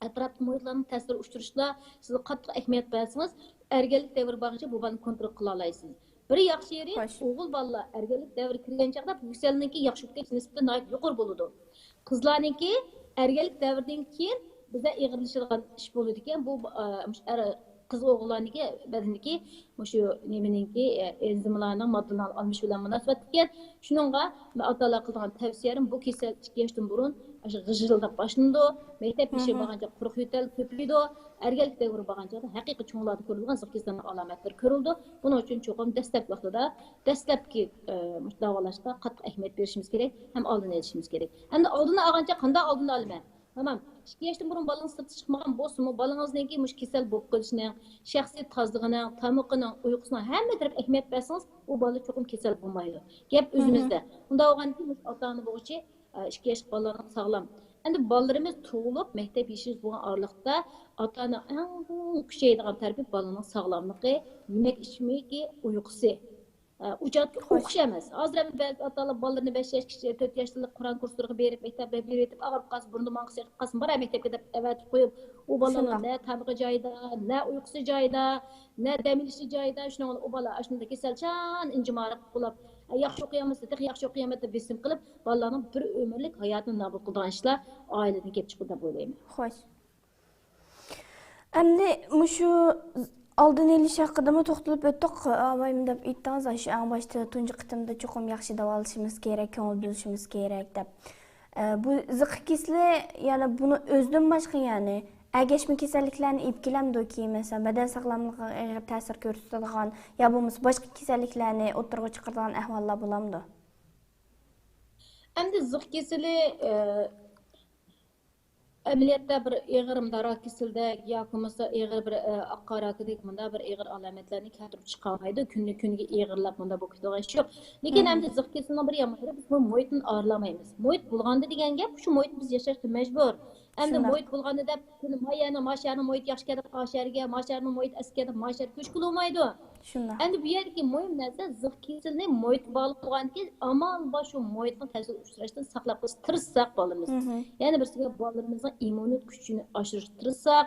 ئەتراپتىكى مۇھىتلارنىڭ تەسىرىگە ئۇچرىشىدا سىز قاتتىق ئەھمىيەت بەرسىڭىز، ئەرگەنلىك دەۋرى بارغىچە بۇ بالىنى كونترول قىلالايسىز. بىر ياخشى يېرى، ئوغۇل بالىلار ئەرگەنلىك دەۋرىگە كىرگەن چاغدا بۇ كېسەلنىڭكى ياخشى بولۇپ كېتىش نىسبىتى ناھايىتى يۇقىرى بولىدۇ. قىزلارنىڭكى ئەرگەنلىك دەۋرىدىن كېيىن بىزدە ئېغىرلىشىدىغان ئىش بولىدىكەن. بۇ، ئە، مۇشۇ ئەر، قىز ئوغۇللارنىڭكى بەدىنىدىكى مۇشۇ نېمىنىڭكى، ئېنزىملارنىڭ، ماددىلارنىڭ ئالمىشىۋ بىلەن مۇناسىۋەتلىك ئىكەن. شۇنىڭغا مەن ئاتا-ئانىلارغا قىلىدىغان تەۋسىيەم، بۇ كېسەل ئىككى ياشتىن بۇرۇن ئاشۇ غىژىلداپ باشلىنىدۇ. مەكتەپ يېشىغا بارغانچە قۇرۇق يۆتەل كۆپىيىدۇ. ئەركەكلىككە بېرىپ بارغانچە ھەقىقىي چوڭلاردا كۆرۈلىدىغان زىق كېسەلنىڭ ئالامەتلىرى كۆرۈلىدۇ. بۇنىڭ ئۈچۈن چوقۇم دەسلەپكى ۋاقتىدا، دەسلەپكى، ئە، مۇشۇ داۋالاشقا قاتتىق ئەھمىيەت بېرىشىمىز كېرەك ھەم ئالدىنى ئېلىشىمىز كېرەك. ئەمدى ئالدىنى ئالغانچە قانداق ئالدىنى ئالىمەن؟ تامام. ئىككى ياشتىن بۇرۇن بالىڭىز سىرتقا چىقمىغان بولسىمۇ، بالىڭىزنىڭكى مۇشۇ كېسەل بولۇپ قېلىشىنىڭ، شەخسىي تازىلىقىنىڭ، تامىقىنىڭ، ئۇيقۇسىنىڭ ھەممە تەرەپ ئەھمىيەت بەرسىڭىز، ئۇ بالا چوقۇم كېسەل بولمايدۇ. گەپ ئۆزىمىزدە. ئۇنداق بولغاندىكىن مۇشۇ ئاتا-ئانا بولغۇچى، ئىككى ياشلىق بالىلارنىڭ ساغلام. ئەمدى بالىلىرىمىز تۇغۇلۇپ، مەكتەپ يېشىغىچە بولغان ئارىلىقتا ئاتا-ئانا ئەڭ كۈچەيدىغان تەرىپى بالىنىڭ ساغلاملىقى، يېمەك-ئىچمىكى، ئۇيقۇسى. ئە، ئۇ جەھەتتە ئوخشاش ئەمەس. ھازىر ئەمدى بەزى ئاتا-ئانىلار بالىلىرىنى بەش ياشقىچە، تۆت ياشتىلا قۇرئان كۇرسلىرىغا بېرىپ، مەكتەپلەرگە بېرىۋېتىپ، ئاغرىپ قالسا، بۇرنىدا ماڭقىسى ئېقىپ قالسا، بارا مەكتەپكە دەپ ئەۋەتىپ قويۇپ، ئۇ بالىنىڭ نە تامىقى جايىدا، نە ئۇيقۇسى جايىدا، نە دەم ئېلىشى جايىدا. شۇنىڭ بىلەن ئۇ بالا ئاشۇنداق كېسەلچان، ئىنجىمارىق بولاپ، ئە، ياخشى ئوقۇيالمىسا، تېخى ياخشى ئوقۇيالمايدۇ دەپ بېسىم قىلىپ، بالىلارنىڭ بىر ئۆمۈرلۈك ھاياتىنى نابۇت قىلىدىغان ئىشلار ئائىلىدىن كېلىپ چىقىدۇ دەپ ئويلايمەن. خوش. ئەمدى مۇشۇ ئالدىنى ئېلىش ھەققىدىمۇ توختىلىپ ئۆتتۇق، ئاۋايمۇ دەپ ئېيتتىڭىز، شۇ ئەڭ باشتا تۇنجى قېتىمدا چوقۇم ياخشى داۋالىشىمىز كېرەك، كۆڭۈل بۆلۈشىمىز كېرەك دەپ. ئە، بۇ زىققا كېسىلى يەنە بۇنى ئۆزىدىن باشقا، يەنى ئەگەشمە كېسەللىكلەرنى ئېلىپ كېلەمدۇ؟ كېيىن مەسىلەن، بەدەن ساغلاملىقىغا ئېغىر تەسىر كۆرسىتىدىغان يا بولمىسا باشقا كېسەللىكلەرنى ئوتتۇرىغا چىقىرىدىغان ئەھۋاللار بولامدۇ؟ ئەمدى زىق كېسىلى، ئە، ئەمەلىيەتتە بىر ئېغىر مۇنداق راك كېسىلىدەك ياكى بولمىسا ئېغىر بىر، ئە، ئاق قان راكىدەك مۇنداق بىر ئېغىر ئالامەتلەرنى كەلتۈرۈپ چىقارمايدۇ. كۈندىن كۈنگە ئېغىرلاپ مۇنداق بولۇپ كېتىدىغان ئىش يوق. لېكىن ئەمدى زىق كېسىلىنىڭ بىر يامان يېرى، بىز بۇ مۇھىتتىن ئايرىلالايمىز. مۇھىت بۇلغاندى دېگەن گەپ، شۇ مۇھىتتا بىز ياشاشقا مەجبۇر. ئەمدى مۇھىت بۇلغاندى دەپ، كۈنى ما يەرنىڭ، ما شەھەرنىڭ مۇھىتى ياخشى ئىكەن دەپ، ئا شەھەرگە، ما شەھەرنىڭ مۇھىتى ئەسكى ئىكەن دەپ، ما شەھەرگە كۆچكىلى بولمايدۇ. شۇنداق. ئەمدى بۇ يەردىكى مۇھىم نەرسە، زىق كېسىلىنى مۇھىتقا باغلىق بولغاندىكىن، ئامال بار شۇ مۇھىتنىڭ تەسىرىدىن ئۇچراشتىن ساقلاپ قېلىشقا تىرىشساق بالىمىز. يەنە بىرسىگە بالىلىرىمىزنىڭ ئىممۇنىتېت كۈچىنى ئاشۇرۇشقا تىرىشساق،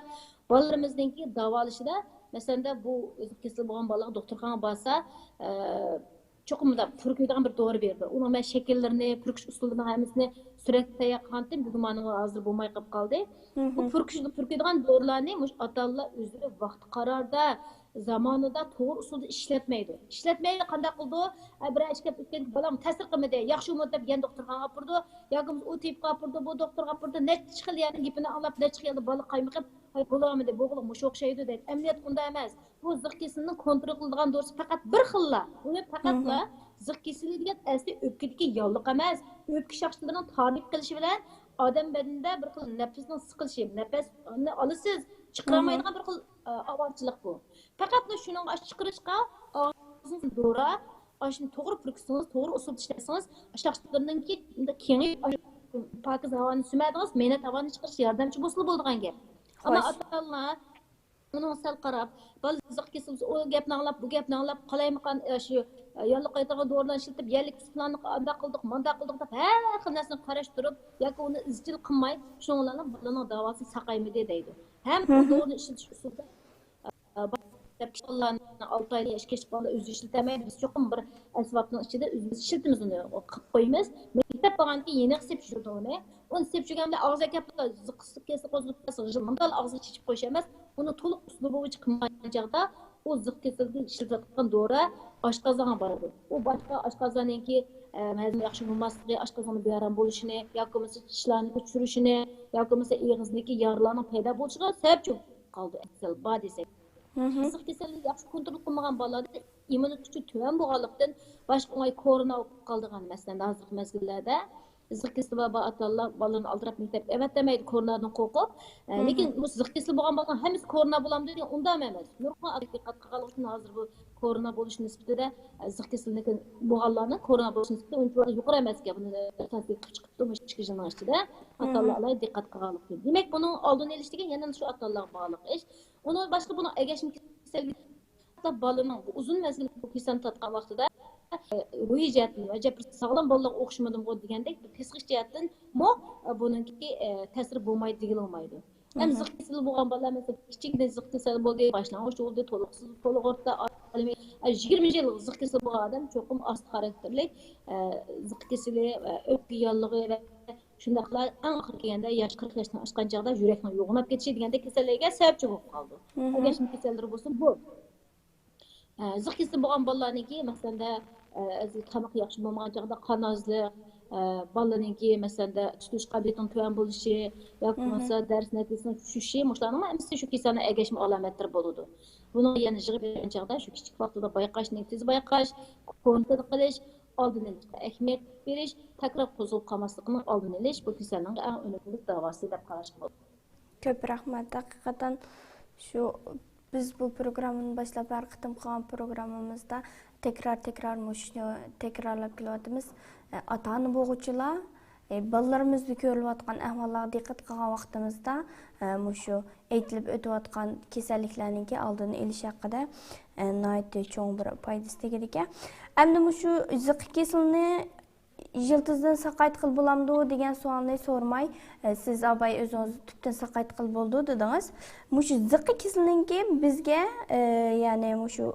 بالىلىرىمىزنىڭكى داۋالىشىدا، مەسىلەن، بۇ زىق كېسىلى بولغان بالىغا دوختۇرخانىغا بارسا، ئە، چوقۇم مۇنداق پۈركۈيدىغان بىر دورا بېرىدۇ. ئۇنىڭ مەن شەكىللىرىنى، پۈركۈش ئۇسۇلىنىڭ ھەممىسىنى سۈرەتكە تەييار قىلغانتىم، بۈگۈن مانا ھازىر بولماي قېلىپ قالدى. بۇ پۈركۈش، پۈركۈيدىغان دورىلارنى مۇشۇ ئاتا-ئانىلار ئۆزلىرى ۋاقتى قاراردا، زامانىدا، توغرا ئۇسۇلدا ئىشلەتمەيدۇ. ئىشلەتمەيدۇ، قانداق قىلىدۇ؟ ھە، بىرەر ئىش كەپ ئۆتكەندە، بالام تەسىر قىلمىدى، ياخشى بولمىدى دەپ يەنە دوختۇرخانىغا ئاپىرىدۇ. ياكى بولمىسا ئۇ تېبىپقا ئاپىرىدۇ، بۇ دوختۇرغا ئاپىرىدۇ، نەچچە خىل يەرنىڭ گېپىنى ئاڭلاپ، نەچچە خىل يەردە بالا قايمۇقۇپ، ھاي، بولالمىدى، بولغىلى مۇشۇ ئوخشايدۇ دەيدۇ. ئەمەلىيەتتە ئۇنداق ئەمەس. بۇ زىق كېسىلىنىڭ كونترول قىلىدىغان دورىسى پەقەت بىر خىللا. ئۇنى پەقەتلا زىق كېسىلى دېگەن ئەسلى ئۆپكىدىكى ياللۇق ئەمەس. ئۆپكە شاخلىرىنىڭ تارىيىپ قېلىشى بىلەن ئادەم بەدىنىدە بىر خىل نەپەسنىڭ سىقىلىشى، نەپەسنى ئالىسىز، چىقىرالمايدىغان بىر خىل، ئە، ئاۋارىچىلىق بۇ. پەقەتلا شۇنىڭغا ئاشۇ چىقىرىشقا ئاغزىڭىزدىن دورا، ئاشۇنى توغرا پۈركۈسىڭىز، توغرا ئۇسۇلدا ئىشلەتسىڭىز، شاخلىرىنىڭكى كېڭىيىپ، پاكىز ھاۋانى سۈمۈرىدىڭىز، مەينەت ھاۋانى چىقىرىشقا ياردەمچى بولسىلا بولىدىغان گەپ. ئەمما ئاتا-ئانىلار ئۇنىڭغا سەل قاراپ، بالا زىق كېسىلى بولسا، ئۇ گەپنى ئاڭلاپ، بۇ گەپنى ئاڭلاپ، قالايمىقان، ئە، شۇ، ئە، ياللۇغ قايتىدىغان دورىلارنى ئىشلىتىپ، يەرلىك ئۇسۇللارنى ئانداق قىلدۇق، مانداق قىلدۇق دەپ، ھەر خىل نەرسىنى قاراشتۇرۇپ ياكى ئۇنى ئىزچىل قىلماي، شۇنىڭ بىلەن بالىنىڭ داۋاسى ساقايمىدى دەيدۇ. ھەم ئۇ دورىنى ئىشلىتىش ئۇسۇلىدا، ئە، دەپ بالىلارنى ئالتە ئايلىق ياشقىچە بالىلار ئۆزى ئىشلىتەلمەيدۇ. بىز چوقۇم بىر ئەسۋابنىڭ ئىچىدە ئۆزىمىز ئىشلىتىمىز ئۇنى، قىلىپ قويىمىز. مەكتەپ بارغاندىن كېيىن يېنىغا سېلىپ يۈرىدۇ ئۇنى. ئۇنى سېلىپ يۈرگەندە ئاغزىغا كەپلا زىق كېسىلى قوزغىتىپ، مۇنداق ئاغزىغا چېچىپ قويۇش ئەمەس. ئۇنى تولۇق ئۇسلۇبى بويىچە قىلمىغان چاغدا ئۇ زىق كېسىلىگە ئىشلىتىلىدىغان دورا ئاشقازانغا بارىدۇ. ئۇ باشقا ئاشقازاننىڭكى، ئە، ھەزىم ياخشى بولماسلىقى، ئاشقازاننىڭ بىئارام بولۇشىنى ياكى بولمىسا چىشلارنى چۈشۈرۈشىنى ياكى بولمىسا ئېغىزدىكى يارىلارنىڭ پەيدا بولۇشىغا سەۋەبچى بولۇپ قالىدۇ، كېسەل بار دېسەك. زىق كېسەلنى ياخشى كونترول قىلمىغان بالىلاردا ئىممۇنىتېت كۈچى تۆۋەن بولغانلىقتىن، باشقا ئوڭاي كورونا بولۇپ قالىدىغان، مەسىلەن، ھازىرقى مەزگىللەردە زىق كېسىلى بار، بار ئاتا-ئانىلار بالىلىرىنى ئالدىراپ مەكتەپكە ئەۋەتەلمەيدۇ، كورونادىن قورقۇپ. ئە، لېكىن بۇ زىق كېسىلى بولغان بالىلارنىڭ ھەممىسى كورونا بولامدۇ دېگەن، ئۇنداق ئەمەس. نۇرغۇن ئادەم دىققەت قىلغانلىقى ئۈچۈن ھازىر بۇ كورونا بولۇش نىسبىتىدە، ئە، زىق كېسىلىدىكى بولغانلارنىڭ كورونا بولۇش نىسبىتى ئۇنچىۋالا يۇقىرى ئەمەس ئىكەن. بۇنى تەتقىق چىقىپتۇ مۇشۇ ئىككى يىلنىڭ ئىچىدە. ئاتا-ئانىلار ئالاھىدە دىققەت قىلغانلىقى ئۈچۈن. دېمەك، بۇنىڭ ئالدىنى ئېلىش دېگەن يەنە شۇ ئاتا-ئانىلارغا باغلىق ئىش. ئۇنىڭ باشقا بۇنىڭ ئەگەشمە كېسەللىكى بالىنىڭ بۇ ئۇزۇن مەزگىل بۇ كېسەلنى تارتقان ۋاقتىدا، ئە، روھىي جەھەتتىن، ئەجەب بىر ساغلام بالىلارغا ئوخشىمىدىمغۇ دېگەندەك، بىر پسىخىك جەھەتتىنمۇ، ئە، بۇنىڭكى، ئە، تەسىرى بولمايدۇ دېگىلى بولمايدۇ. ھەم زىق كېسىلى بولغان بالىلار، مەسىلەن، كىچىكىدىن زىق كېسەل بولدى، باشلانغۇچ بولدى، تولۇقسىز، تولۇق ئورتا، ئالىمى، ئە، يىگىرمە يىل زىق كېسىلى بولغان ئادەم چوقۇم ئاستا خاراكتېرلىك، ئە، زىق كېسىلى، ئە، ئۆپكە ياللۇغى ۋە شۇنداقلا ئەڭ ئاخىرى كەلگەندە ياش قىرىق ياشتىن ئاشقان چاغدا يۈرەكنىڭ يوغىناپ كېتىشى دېگەندەك كېسەللەرگە سەۋەبچى بولۇپ قالىدۇ. ئەگەشمە كېسەللىرى بولسا بۇ. ئە، زىق كېسىلى بولغان بالىلارنىڭكى، مەسىلەندە، ئە، تامىقى ياخشى بولمىغان چاغدا قان ئازلىق، ئە، بالىنىڭكى، مەسىلەندە، تۇتۇش قابىلىيىتىنىڭ تۆۋەن بولۇشى ياكى بولمىسا دەرس نەتىجىسىنىڭ چۈشۈشى، مۇشۇلارنىڭ ھەممىسى شۇ كېسەلنىڭ ئەگەشمە ئالامەتلىرى بولىدۇ. بۇنىڭ يەنە يىغىپ بەرگەن چاغدا شۇ كىچىك ۋاقتىدا بايقاشنى تېز بايقاش، كونترول قىلىش، ئالدىنى ئېلىشقا ئەھمىيەت بېرىش، تەكرار قوزغىلىپ قالماسلىقنىڭ ئالدىنى ئېلىش بۇ كېسەلنىڭ ئەڭ ئۈنۈملۈك داۋاسى دەپ قاراشقا بولىدۇ. كۆپ رەھمەت. ھەقىقەتەن شۇ بىز بۇ پروگراممىنى باشلاپ ھەر قېتىمقى پروگراممىمىزدا تەكرار، تەكرار مۇشۇنى تەكرارلاپ كېلىۋاتىمىز. ئاتا-ئانا بولغۇچىلار، ئە، بالىلىرىمىزدا كۆرۈلۈۋاتقان ئەھۋاللارغا دىققەت قىلغان ۋاقتىمىزدا، ئە، مۇشۇ ئېيتىلىپ ئۆتۈۋاتقان كېسەللىكلەرنىڭكى ئالدىنى ئېلىش ھەققىدە، ئە، ناھايىتى چوڭ بىر پايدىسى تېگىدىكەن. ئەمدى مۇشۇ زىققا كېسىلىنى يىلتىزدىن ساقايتقىلى بولامدۇ دېگەن سوئالنى سورىماي، ئە، سىز ئاباي ئۆزىڭىز تۈپتىن ساقايتقىلى بولىدۇ دېدىڭىز. مۇشۇ زىققا كېسىلىنىڭكى بىزگە، ئە، يەنى مۇشۇ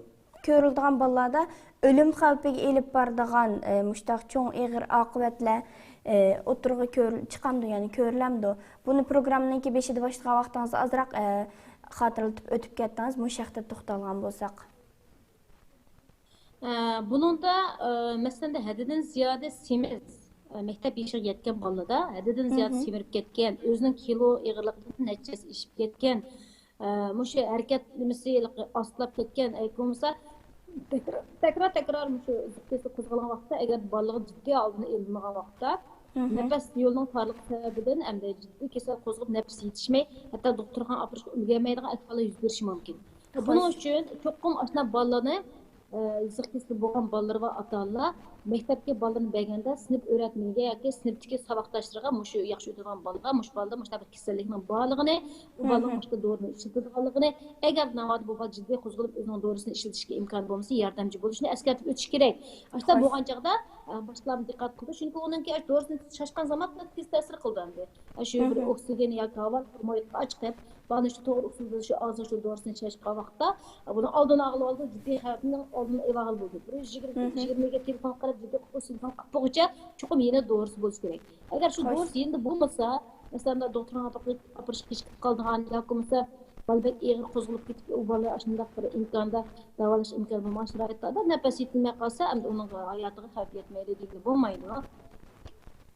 كۆرۈلىدىغان بالىلاردا ئۆلۈم خەۋپىگە ئېلىپ بارىدىغان، ئە، مۇشۇنداق چوڭ ئېغىر ئاقىۋەتلەر، ئە، ئوتتۇرىغا كۆرۈل-، چىقامدۇ، يەنى كۆرۈلەمدۇ؟ بۇنى پروگراممىنىڭكى بېشىدا باشلىغان ۋاقتىڭىزدا ئازراق، ئە، خاتىرىلىتىپ ئۆتۈپ كەتتىڭىز، مۇشۇ ھەقتە توختالغان بولساق. ئە، بۇنىڭدا، ئە، مەسىلەندە، ھەددىدىن زىيادە سېمىز، ئە، مەكتەپ يېشىغا يەتكەن بالىدا، ھەددىدىن زىيادە سېمىرىپ كەتكەن، ئۆزىنىڭ كىلو ئېغىرلىقىدىن نەچچە ھەسسە ئېشىپ كەتكەن، ئە، مۇشۇ ھەرىكەت نېمىسى ھېلىقى ئاستىلاپ كەتكەن ياكى بولمىسا تەكرار، تەكرار، تەكرار مۇشۇ زىق كېسىلى قوزغالغان ۋاقىتتا، ئەگەر بالىغا جىددىي ئالدىنى ئېلىنمىغان ۋاقىتتا، نەپەس يولىنىڭ تارلىقى سەۋەبىدىن ئەمدى جىددىي كېسەل قوزغىلىپ، نەپىسى يېتىشمەي، ھەتتا دوختۇرخانىغا ئاپىرىشقا ئۈلگۈرمەيدىغان ئەھۋاللار يۈز بېرىشى مۇمكىن. بۇنىڭ ئۈچۈن چوقۇم ئاشۇنداق بالىلارنى، ئە، زىق كېسىلى بولغان بالىلار ۋە ئاتا-ئانىلار مەكتەپكە بالىلىرىنى بەرگەندە، سىنىپ ئۆرەتمىگە ياكى سىنىپتىكى ساۋاقداشلىرىغا، مۇشۇ ياخشى ئۆتىدىغان بالىغا، مۇشۇ بالىدا مۇشۇنداق بىر كېسەللىكنىڭ بارلىقىنى، بۇ بالىنىڭ مۇشۇنداق دورىنى ئىشلىتىدىغانلىقىنى، ئەگەر ناۋادا بۇ بالا جىددىي قوزغىلىپ، ئۆزىنىڭ دورىسىنى ئىشلىتىشكە ئىمكانى بولمىسا، ياردەمچى بولۇشنى ئەسكەرتىپ ئۆتۈش كېرەك. ئاشۇنداق بولغان چاغدا، ئە، باشقىلارمۇ دىققەت قىلىدۇ، چۈنكى ئۇنىڭكى دورىسىنى چاچقان زاماندا تېز تەسىر قىلىدۇ ئەمدى. شۇ بىر ئوكسىگېن ياكى ھاۋا مۇھىتقا ئاچىقىپ، بالىنى شۇ توغرا ئۇسۇلدا شۇ ئاغزىنىڭ شۇ دورىسىنى چاچقان ۋاقىتتا، بۇنىڭ ئالدىنى ئالغىلى بولىدۇ، جىددي خەۋپنىڭ ئالدىنى ئېلىۋالغىلى بولىدۇ. بىر يۈز يىگىرمە، يىگىرمىگە تېلېفون قىلىپ، جىددىي قىلىپ ئۇسۇلدىن قىلىپ بولغۇچە چوقۇم يەنە دورىسى بولۇشى كېرەك. ئەگەر شۇ دورىسى يېنىدا بولمىسا، مەسىلەن، دوختۇرخانىغا ئاپىرىشقا كېچىكىپ قالىدىغان ياكى بولمىسا بالا بەك ئېغىر قوزغىلىپ كېتىپ، ئۇ بالا ئاشۇنداق بىر ئىمكاندا داۋالاش ئىمكانى بولمىغان شارائىتلاردا نەپەس يېتىلمەي قالسا، ئەمدى ئۇنىڭ ھاياتىغا خەۋپ يەتمەيدۇ دېگىلى بولمايدۇ.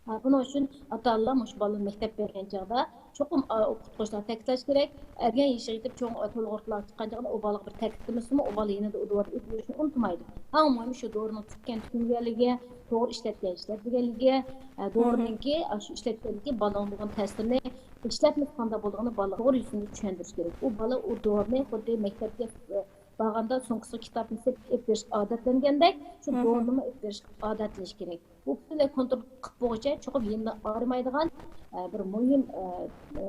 ھە، بۇنىڭ ئۈچۈن ئاتا-ئانىلار مۇشۇ بالىنى مەكتەپ بەرگەن چاغدا چوقۇم، ئا، ئوقۇتقۇچىلار تەكىتلەش كېرەك. ئەرگەن يېشىغا يېتىپ چوڭ، ئا، تولغا ئوتلاپ چىققان چاغدا ئۇ بالىغا بىر تەكىتلىمە سۇنۇپ، ئۇ بالا يېنىدا ئۇ دورىنى ئۆتۈپ يۈرۈشنى ئۇنتۇمايدۇ. ئەڭ مۇھىمى شۇ دورىنىڭ تۈگىگەن تۈگىمىگەنلىكى، توغرا ئىشلەتكەن ئىشلەتمىگەنلىكى، ئە، دورىنىڭكى، ئا، شۇ ئىشلەتكەنلىكى بالىنىڭ بولغان تەسىرىنى، ئىشلەتمىسە قانداق بولىدىغىنى بالىغا توغرا يۈزىنى چۈشەندۈرۈش كېرەك. ئۇ بالا ئۇ دورىنى خۇددى مەكتەپكە، ئە، بارغاندا سومكىسىغا كىتابنى سېلىپ ئېلىپ بېرىشكە ئادەتلەنگەندەك، شۇ دورىنىمۇ ئېلىپ بېرىشكە ئادەتلىنىش كېرەك. بۇ پۈتۈنلەي كونترول قىلىپ بولغۇچە چوقۇم يېنىدىن ئايرىمايدىغان، ئە، بىر مۇھىم، ئە، ئە،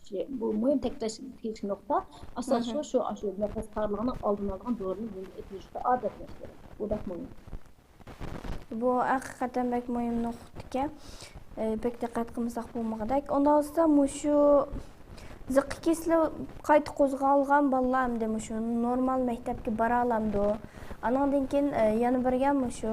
شەي، بۇ مۇھىم تەكىتلەش تېگىشلىك نۇقتا. ئاساسلىقى شۇ، شۇ نەپەس تارلىقىنىڭ ئالدىنى ئالىدىغان دورىنى يېنىدا ئېلىپ يۈرۈشكە ئادەتلىنىش كېرەك. بۇ بەك مۇھىم. بۇ ھەقىقەتەن بەك مۇھىم نۇقتىكەن. ئە، بەك دىققەت قىلمىساق بولمىغۇدەك. ئۇنداق بولسا مۇشۇ زىققا كېسىلى قايتا قوزغالغان بالىلار ئەمدى مۇشۇ نورمال مەكتەپكە بارالامدۇ؟ ئانىڭدىن كېيىن، ئە، يەنە بىر گەپ مۇشۇ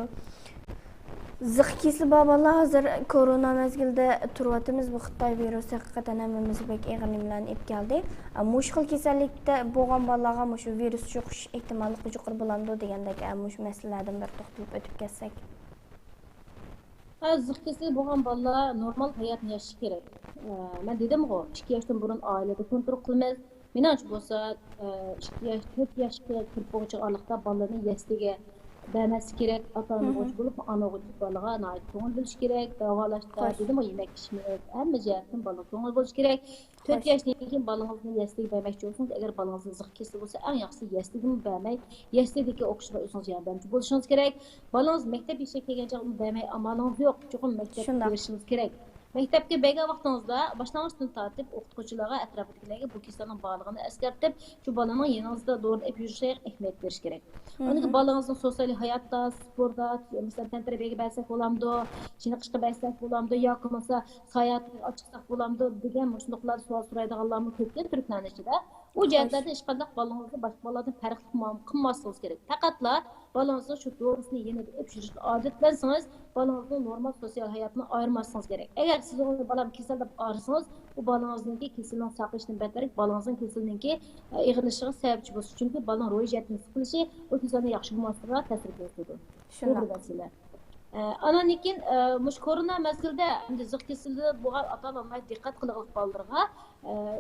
زىققا كېسىلى بار بالىلار ھازىر كورونا مەزگىلىدە تۇرۇۋاتىمىز. بۇ خىتاي ۋىرۇسى ھەقىقەتەن ھەممىمىزگە بەك ئېغىر نېمىلەرنى ئېلىپ كەلدى. ئە، مۇشۇ خىل كېسەللىكتە بولغان بالىلارغا مۇشۇ ۋىرۇس يۇقۇش ئېھتىماللىقى يۇقىرى بولامدۇ دېگەندەك، ئە، مۇشۇ مەسىلىلەردىن بىر توختىلىپ ئۆتۈپ كەتسەك. ھە، زىق كېسىلى بولغان بالىلار نورمال ھاياتنى ياشىشى كېرەك. ئە، مەن دېدىمغۇ، ئىككى ياشتىن بۇرۇن ئائىلىدە كونترول قىلىمىز. مېنىڭچە بولسا، ئە، ئىككى ياش، تۆت ياشقا كىرىپ بولغۇچە ئارىلىقتا بالىلارنى يەسلىگە بەرمەسلىك كېرەك. ئاتا-ئانا بولغۇچى بولۇپ، ئانا بولغۇچى بالىغا ناھايىتى كۆڭۈل بۆلۈش كېرەك. داۋالاشتا، دېدىمغۇ، يېمەك ئىچمەك، ھەممە جەھەتتىن بالىغا كۆڭۈل بۆلۈش كېرەك. تۆت ياشتىن كېيىن بالىڭىزنى يەسلىگە بەرمەكچى بولسىڭىز، ئەگەر بالىڭىزنىڭ زىق كېسىلى بولسا، ئەڭ ياخشىسى يەسلىگىمۇ بەرمەي، يەسلىدىكى ئوقۇشىغا ئۆزىڭىز ياردەمچى بولۇشىڭىز كېرەك. بالىڭىز مەكتەپ يېشىغا كەلگەن چاغدا ئۇنى بەرمەي ئامالىڭىز يوق. چوقۇم مەكتەپكە بېرىشىڭىز كېرەك. مەكتەپكە بەرگەن ۋاقتىڭىزدا باشلانغۇچتىن تارتىپ ئوقۇتقۇچىلارغا، ئەتراپىدىكىلەرگە بۇ كېسەلنىڭ بارلىقىنى ئەسكەرتىپ، شۇ بالىنىڭ يېنىڭىزدا دورىنى ئېلىپ يۈرۈشىگە ئەھمىيەت بېرىش كېرەك. ئاندىن كېيىن بالىڭىزنىڭ سوتسىيال ھاياتتا، سپورتتا، مەسىلەن، تەنتەربىيەگە بەرسەك بولامدۇ، چېنىقىشقا بەرسەك بولامدۇ ياكى بولمىسا ساياھەتكە ئاچىقساق بولامدۇ دېگەن مۇشۇنداقلاردا سوئال سورايدىغانلارمۇ كۆپكەن تۈركلەرنىڭ ئىچىدە. بۇ جەھەتلەردە ھېچقانداق بالىڭىزنى باشقا بالىلاردىن پەرقلىق مۇئامىلە قىلماسلىقىڭىز كېرەك. پەقەتلا بالىڭىزنىڭ شۇ دورىسىنى يېنىدا ئېلىپ يۈرۈشكە ئادەتلەنسىڭىز، بالىڭىزنىڭ نورمال سوتسىيال ھاياتىنى ئايرىماسلىقىڭىز كېرەك. ئەگەر سىز ئۇنى بالام كېسەل دەپ ئارىسىڭىز، بۇ بالىڭىزنىڭكى كېسىلىنىڭ ساقىيىشىدىن بەتتەرەك بالىڭىزنىڭ كېسىلىنىڭكى ئېغىرلىشىشىغا سەۋەبچى بولىسىز. چۈنكى بالىنىڭ روھىي جەھەتتىن سىقىلىشى بۇ كېسەلنىڭ ياخشى بولماسلىقىغا تەسىر كۆرسىتىدۇ. بۇ بىر مەسىلە. ئاناندىن كېيىن مۇشۇ كورونا مەزگىلىدە ئەمدى زىق كېسىلى بولغان ئاتا ئانىلار دىققەت قىلىڭلار بالىلىرىغا.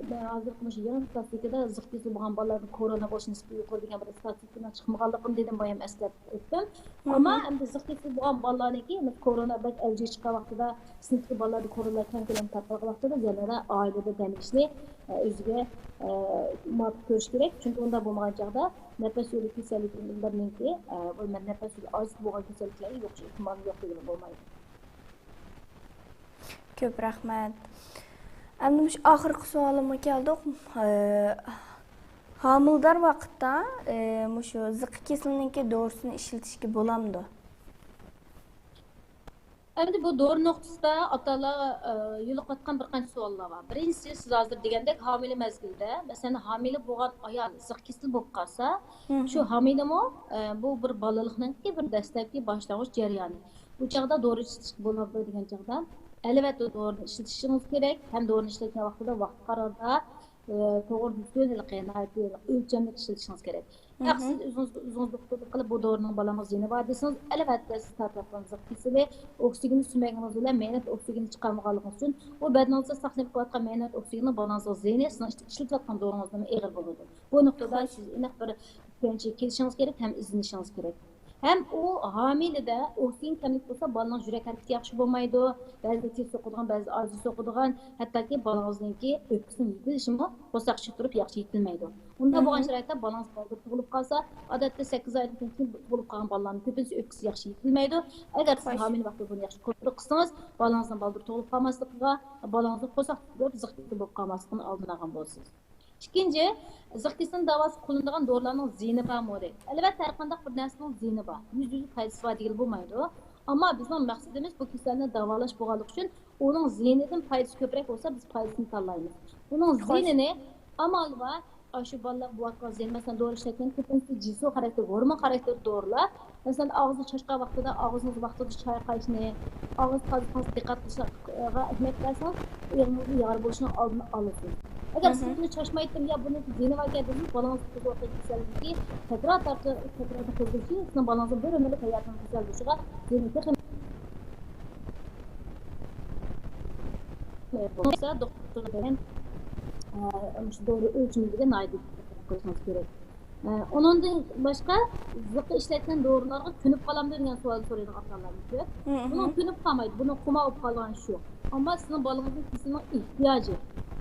مەن ھازىرقى مۇشۇ يېڭى ستاتىستىكىدا زىق كېسىلى بولغان بالىلارنىڭ كورونا بولۇش نىسبىتى يۇقىرى دېگەن بىر ستاتىستىكىنىڭ چىقمىغانلىقىنى دېدىم بايام ئەسكەرتىپ ئۆتتۈم. ئەمما ئەمدى زىق كېسىلى بولغان بالىلارنىڭكى كورونا بەك ئەۋجىگە چىققان ۋاقتىدا سىنىپتىكى بالىلاردا كورونا كەڭ كۆلەمدە تارقالغان ۋاقتىدا يەنىلا ئائىلىدە دەم ئېلىشنى ئۆزىگە مۇۋاپىق كۆرۈش كېرەك. چۈنكى ئۇنداق بولماغان چاغدا نەپەس يولى كېسەللىكلىرىنىڭكى، ئە، بۇ نەپەس يولى ئاجىز بولغان كېسەللىكلەرگە يۇقۇش ئېھتىمالى يوق دېگىلى بولمايدۇ. كۆپ رەھمەت. ئەمدى مۇشۇ ئاخىرقى سوئالىمغا كەلدۇق. ئە، ھامىلىدار ۋاقىتتا، ئە، مۇشۇ زىققا كېسىلىنىڭكى دورىسىنى ئىشلىتىشكە بولامدۇ؟ ئەمدى بۇ دورا نۇقتىسىدا ئاتا-ئانىلار، ئە، يولۇقۇۋاتقان بىر قانچە سوئاللار بار. بىرىنچىسى، سىز ھازىر دېگەندەك ھامىلە مەزگىلدە، مەسىلەن، ھامىلە بولغان ئايال زىق كېسىلى بولۇپ قالسا، شۇ ھامىلىمۇ، ئە، بۇ بىر بالىلىقنىڭكى بىر دەسلەپكى باشلانغۇچ جەريانى. بۇ چاغدا دورا ئىشلىتىشكە بولامدۇ دېگەن چاغدا، ئەلۋەتتە دورىنى ئىشلىتىشىڭىز كېرەك ھەم دورىنى ئىشلەتكەن ۋاقتىدا ۋاقتى قاراردا، ئە، توغرا دۈزگۈن، ھېلىقى ناھايىتى ئۆلچەملىك ئىشلىتىشىڭىز كېرەك. ياق، سىز ئۆزىڭىز، ئۆزىڭىز دوختۇرلۇق قىلىپ، بۇ دورىنىڭ بالىڭىزغا زىيىنى بار دېسىڭىز، ئەلۋەتتە، سىز تارتىۋاتقان زىق كېسىلى ئوكسىگېننى سۈمۈرگىنىڭىز بىلەن مەينەت ئوكسىگېننى چىقارمىغانلىقىڭىز ئۈچۈن، ئۇ بەدىنىڭىزدە ساقلىنىپ قېلىۋاتقان مەينەت ئوكسىگېننىڭ بالىڭىزغا زىيىنى سىزنىڭ ئىشلىتىۋاتقان دورىڭىزدىنمۇ ئېغىر بولىدۇ. بۇ نۇقتىدا سىز ئېنىق بىر چۈشەنچىگە كېلىشىڭىز كېرەك ھەم ئىزدىنىشىڭىز كېرەك. ھەم ئۇ ھامىلىدە ئوكسىگېن كەملىك بولسا، بالىنىڭ يۈرەك ھەرىكىتى ياخشى بولمايدۇ، بەزىدە تېز سوقىدىغان، بەزىدە ئاز سوقىدىغان، ھەتتاكى بالىڭىزنىڭكى ئۆپكىسىنىڭ يېتىلىشىمۇ قورساق ئىچىدە تۇرۇپ ياخشى يېتىلمەيدۇ. ئۇنداق بولغان شارائىتتا بالىڭىز بالدۇر تۇغۇلۇپ قالسا، ئادەتتە سەككىز ئايدىن كېيىن بولۇپ قالغان بالىلارنىڭ كۆپىنچىسى ئۆپكىسى ياخشى يېتىلمەيدۇ. ئەگەر سىز ھامىلە ۋاقتىدا بۇنى ياخشى كونترول قىلسىڭىز، بالىڭىزنىڭ بالدۇر تۇغۇلۇپ قالماسلىقىغا، بالىڭىزنىڭ قورساق تۇغۇپ زىق بولۇپ قالماسلىقىنى ئالدىنى ئالغان بولىسىز. ئىككىنچى، زىق كېسىلىنىڭ داۋاسىغا قوللىنىدىغان دورىلارنىڭ زىيىنى بارمۇ دەيدۇ. ئەلۋەتتە، ھەر قانداق بىر نەرسىنىڭ زىيىنى بار. يۈزدە يۈز پايدىسى بار دېگىلى بولمايدۇ. ئەمما بىزنىڭ مەقسىتىمىز بۇ كېسەلنى داۋالاش بولغانلىقى ئۈچۈن ئۇنىڭ زىيىنىدىن پايدىسى كۆپرەك بولسا، بىز پايدىسىنى تاللايمىز. بۇنىڭ زىيىنىنى ئامال بار، ئاشۇ بالىلار بولۇۋاتقان زىيىن، مەسىلەن، دورا ئىشلەتكەن كۆپىنچىسى جىسۇ خاراكتېرلىك، ھورمون خاراكتېرلىك دورىلار. مەسىلەن، ئاغزىنى چاچقان ۋاقتىدا ئاغزىڭىز ۋاقتىدا چايقاشنى، ئاغزى تازىلىقىڭىزغا دىققەت قىلىشىغا ئەھمىيەت بەرسىڭىز، ئېغىزىڭىزدا يارا بولۇشنىڭ ئالدىنى ئالىسىز. ئەگەر سىز بۇنى چاچمايتتىم يا بۇنىڭ زىيىنى باركەن دېسىڭىز، بالىڭىز قوزغاۋاتقان كېسەللىكى تەكرار تەكرار قوزغىلىشى سىزنىڭ بالىڭىزنىڭ بىر ئۆمۈرلۈك ھاياتىنىڭ كېسەل بولۇشىغا زىيىنى تېخىمۇ بولسا، دوختۇر بىلەن، ئە، مۇشۇ دورا ئۆلچىمىگە ناھايىتى دىققەت قىلىشىڭىز كېرەك. ئە، ئۇنىڭدىن باشقا، زىققا ئىشلەتكەن دورىلارغا كۆنۈپ قالامدۇ دېگەن سوئال سورايدىغان ئاتا-ئانىلارمۇ كۆپ. بۇنىڭ كۆنۈپ قالمايدۇ، بۇنىڭ قومال بولۇپ قالىدىغان ئىش يوق. ئەمما سىزنىڭ بالىڭىزنىڭ كېسىلىنىڭ ئېھتىياجى،